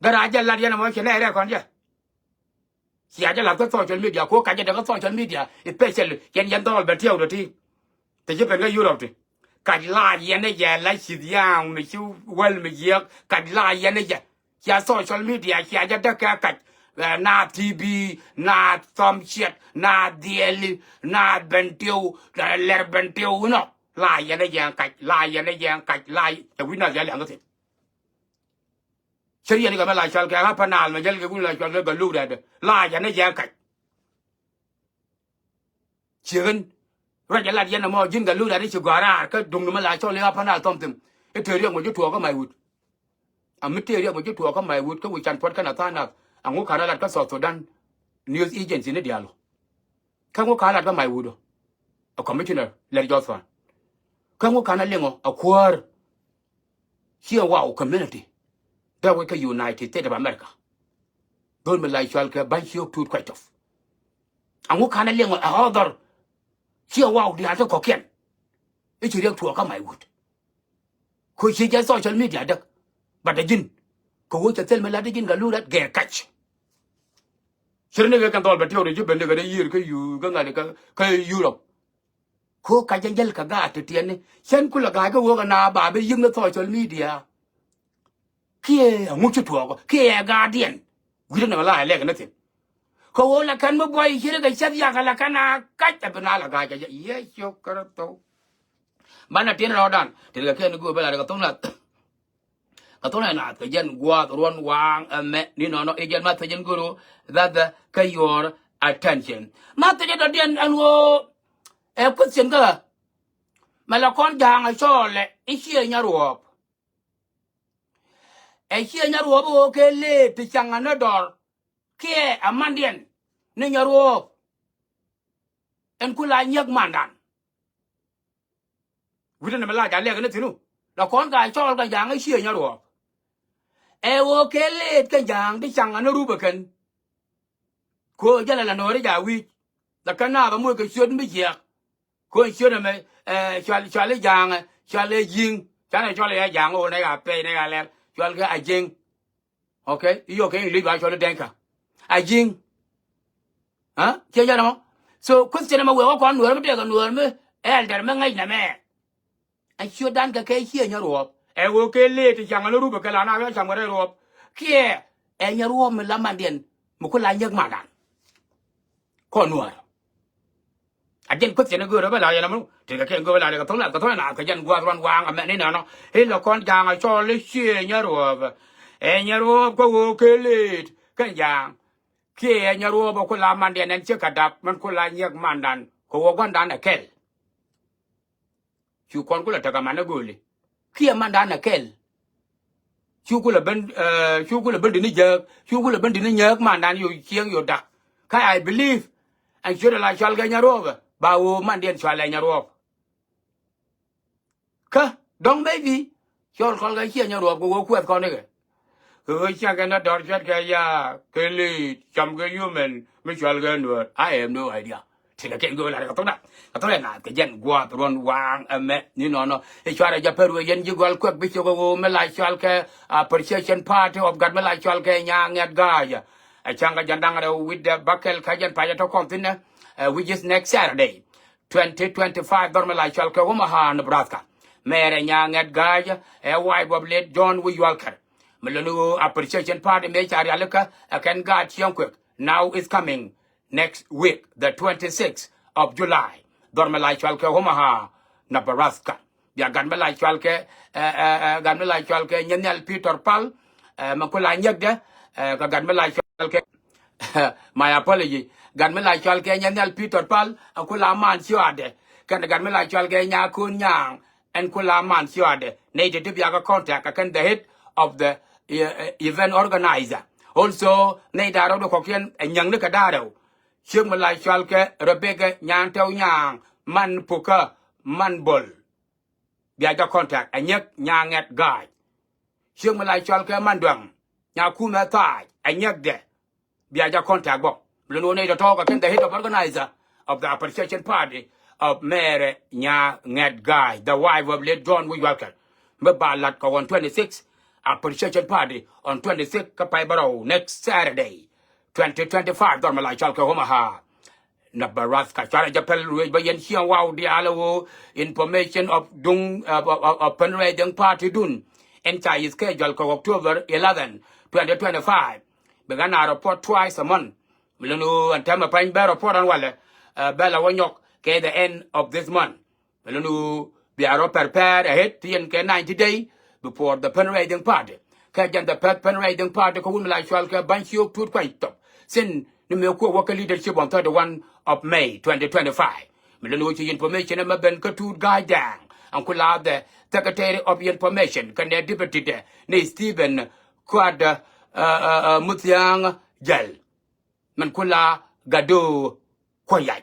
Gɛ rac jɛ lat yɛn ɛmɔ cɛ nɛy rɛk kɔn jɛ. Cia jɛ lath kä social media ko kacɛ dɛ kä social media especially yɛn yɛn dhɔl bɛ tiɛw dɔ ti. Ti ci ben kä Europe ti kac la yɛn ɛ jɛ la cith yaŋ mi ci wäl mi jiɛk kac la yɛn ɛ jɛ. Cia social media cia jɛ däk kɛ kac. Naath T V, naath Thɔm Ciɛt, naath Dhiɛli, naath Bentiw, lɛr Bentiw inɔ. La yɛn ɛ jɛ kac, la yɛn ɛ jɛ kac, la ɛ wi̱c naath jɛ liaŋ kä thi̱n. Cä riɛn kɛ mɛ la cɔal kɛ ɣä pä naal mɛ jäl kɛ kun la cɔal kɛ gɛ luk rɛɛdɛ la jɛ ni jɛ kac. Ciek ɣän ruac jɛ lat yɛn ɛmɔ ji̱n gɛ luk rɛɛdɛ ci gɔaa raar kä duŋdu mɛ la cɔal i̱ ɣä pä naal thɔm thim. I̱ tëë riɛk mɛ ji̱ tuɔɔk kä may wut. A mi tëë riɛk mɛ ji̱ tuɔɔk kä may wut kä wi̱c can puɔ̱t kɛn a tha̱a̱ŋ nath. Aŋu ka̱n a lat kä South Sudan news agency ni diaal ɔ. Kä ŋu ka̱n lat kä may wut ɔ. A commissioner lɛr Jothua. Kä ŋu ka̱n a liŋ ɔ a kuäär. Ciɛ waw community. Dee wec kä United States of America. Dhol mi la cual kɛ ba̱ny ciök tuut kuac tɔf. Aŋu ka̱n a liŋ ɔ a author. Ciɛ waw diaal ti kɔ̱kiɛn. I̱ ci riɛk tuɔɔk kä may wut. Ko ci jɛ social media däk. But a ji̱n kɛ ɣöö cɛ thil mi lat a ji̱n kɛ luk rat gɛɛ kac. Cir ni kɛ kɛn dhɔl bɛ tiɛw ri ji̱ ben ni kɛ dee yiër kä yu kä ŋa̱t kä Europe. Ko kac jɛ jäl kɛ gaat ti tiɛni cɛn kulɛ ga̱a̱c kä ɣöö kɛ na ba bi yiëk ni social media. Kiɛ aŋu ci tuɔɔk kiɛ ɛ gaatdiɛn. Wi̱cdɛ nɛmɛ la ɛ lɛk ni thi̱n. Kɛ ɣöö la kɛn mi buɔy ci ri kɛ cäth yak la kɛn a kac ɛ bi na la ga̱a̱c kɛ jɛ Yecu Kritho. Banɛ tin rɔɔdan tin kɛ kɛn go̱o̱r bɛ la rɛ kɛ thoŋ la. Kɛ thunɛ naath kɛ jɛn gua̱a̱th ruɔ̱n waaŋ ɛmɛ ni nɔnɔ i̱ jɛn ma thiec in goro that the kä your attention. Ma thiec in dɔ̱diɛn ɛn ɣöö ɛ question kä mɛ la kɔn ja̱a̱ŋ ɛ cɔɔlɛ i̱ ciɛ nyɛ ruɔ̱ɔ̱p. Ɛ ciɛ nyɛ ruɔ̱ɔ̱p ɣöö kɛ lëë ti caŋ ɛ ni dɔr kiɛ ɛ mandiɛn ni nyɛ ruɔ̱ɔ̱p. Ɛn ku la nyiäk mandan. Wi̱cdɛ ni mi la ja̱ lɛk ni thi̱n ɣöö la kɔn ka cɔɔl kɛ ja̱a̱ŋ i̱ ciɛ nyɛ ruɔ̱ɔ̱p. Ɛ ɣöö kɛ lëët kɛ ja̱a̱ŋ ti caŋ ɛ ni rup ɛ kɛn. Ko̱ jälɛ la no̱o̱ri ja̱ wi̱c la kɛn naath ɛ moc kɛ ciöt mi jiɛk. Ko̱ ciöt ɛmɛ ɛ cual cual i̱ ja̱a̱ŋ ɛ cual ɛ ji̱ŋ. Canɛ cual i̱ ja̱a̱ŋ ɣöö nɛ ka pɛy nɛ ka lɛl cual kɛ a ji̱ŋ. Okay, i̱ yɔk kɛ English ba cɔl i̱ dɛŋkä. A ji̱ŋ. Aa ciɛ jɛn ɛmɔ. So question ɛmɛ wëë wä kɔn nuäär mi tëëkɛ nuäär mi elder mi ŋäc nɛmɛ. A ciötdan kɛ kɛ ciɛ nyɛ ruɔ̱ɔ̱p ɛ ɣöö kɛ lëë ti caŋ ɛ ni rup ɛ kɛ la na ɣän cam kɛ rɛy ruɔ̱ɔ̱p. Kiɛ ɛ nyɛ ruɔ̱ɔ̱p mi la mandiɛn mi ku la nyiäk mandan. Kɔn nuäär. A jɛn question in göörä bä la yɛn amunu ti kɛ kɛn göörä la kɛ thok la kɛ thok la kɛ jɛn gua̱a̱th ruɔ̱n waaŋ amɛ ni nɔnɔ. I̱ la kɔn ja̱a̱ŋ a cɔɔl i̱ ciɛ nyɛ ruɔ̱ɔ̱p. Ɛ nyɛ ruɔ̱ɔ̱p kä ɣöö kɛ lëët kɛn ja̱a̱ŋ. Kiɛ ɛ nyɛ ruɔ̱ɔ̱p ɛ ku la mandiɛn ɛn ciek kɛ dap min ku la nyiɛk mandan kɛ ɣöö gua̱ndan ɛ kɛl. Cu kɔn ku la tekɛ man ɛ gööli kiɛ mandan ɛ kɛl. Cu ku la ben cu ku la ben dini jääk cu ku la ben dini nyääk mandan yo cieŋ yo dak. Ka I believe ɛn ciöt ala cual kɛ nyaruɔp ba wo mandiɛn cual ɛ nyaruɔp. Kä dɔŋ maybe cɔl kɔl kɛ ciɛ nyaruɔp kɛ wo kuɛth kɔn ikɛ. Kɛ ɣöö ciaŋ kɛ na dɔr cuɛt kɛ ya kɛ li̱i̱t cam kɛ yumɛn mi cual kɛ nuäär. I have no idea. Ti kɛ kɛn go̱o̱k lat kɛ thok da kɛ thok da naath kɛ jɛn gua̱a̱th ruɔ̱n waaŋ ɛmɛ ni nɔnɔ. I̱ cuarɛ jɛ pär wee yɛn ji̱ gɔal kuɛk bi cok ɛ ɣöö mi la cual kɛ Appreciation Party of Gat mi la cual kɛ Nyaŋɛt Ga̱a̱c. Ɛ ca̱ŋ kɛ jɛn da̱ŋ rɛw wi̱cdɛ bäkɛl kä jɛn pacɛ tɔ̱ kɔn thi̱n ɛ which is next Saturday twenty twenty-five dhɔr mi la cual kɛ Omaha, Nebraska. Mɛɛrɛ Nyaŋɛt Ga̱a̱c ɛ wife of late John Wi̱c Yualkɛr. Mi luni ɣöö Appreciation Party mëë ca rialikä ɛ kɛn gaat cieŋ kuek now is coming next week the twenty-sixth of July. Dhɔr mi la cual kɛ Omaha, Nebraska. Bia gat mi la cual kɛ ɛ ɛ ɛ gat mi la cual kɛ Nyɛn Nhial Peter Pal ɛ mi ku la nyɛkdɛ ɛ kɛ gat mi la cual kɛ my apology. Gat mi la cual kɛ Nyɛn Nhial Peter Pal ɛ ku la man ciɔadɛ kɛn gat mi la cual kɛ Nyakun Nyaŋ. Ɛn ku la man ciɔadɛ nɛy ti ti bia kɛ contact kɛ kɛn the head of the event organizer. Also nɛy da̱a̱ rɔɔdɛ kɔkiɛn ɛ nyäŋni kɛ da̱a̱ rɛw. Ciek mi la cual kɛ Rebecca Nyaŋ Tɛw Nyaŋ man pukä man bol. Bia jɛ contact ɛ nyäk Nyaŋɛt Ga̱a̱c. Ciek mi la cual kɛ man duaŋ Nyakumɛ Thaac ɛ nyäkdɛ. Bia jɛ contact bä. Lun wä nɛy tɔ̱tɔ̱ kɛ kɛn the head of organizer of the Appreciation Party of Mɛɛrɛ Nyaŋɛt Ga̱a̱c, the wife of late John Wi̱c Walker. Mi ba lat kɛ on twenty-six Appreciation Party on twenty-six kä pay bärɔw next Saturday twenty twenty-five dhɔr mi la cual kɛ Omaha, Nebraska. Cuarɛ jɛ pɛl ruëëc bä yɛn ciɛŋ waw diaal ɛ ɣöö information of duŋ of fundraising party dun ɛn ca schedule kɛ October eleven, twenty twenty-five. Bikɛ na report twice a month. Mi lun ɣöö ɛn tɛmɛ pany bɛ report ɛn walɛ bɛ la wä nyɔk kɛ the end of this month. Mi lun ɣöö bia rɔ prepare ahead ti yɛn kɛ ninety day before the fundraising party. Kɛ jɛn the first fundraising party kä wun mi la cual kɛ Bany Ciök Tut Kuany Thɔp. Sin ni mëë kuɛ wä kä leadership on thirty-one of May twenty twenty-five. Mi lun ɣöö ci information ɛmɛ ben kä Tut Ga̱a̱c Dɛɛŋ ɛn ku la the secretary of information kɛnɛ deputy dɛ ni Stephen Kuat Muthiaŋ Jäl. Min ku la Gado Kuɔyac.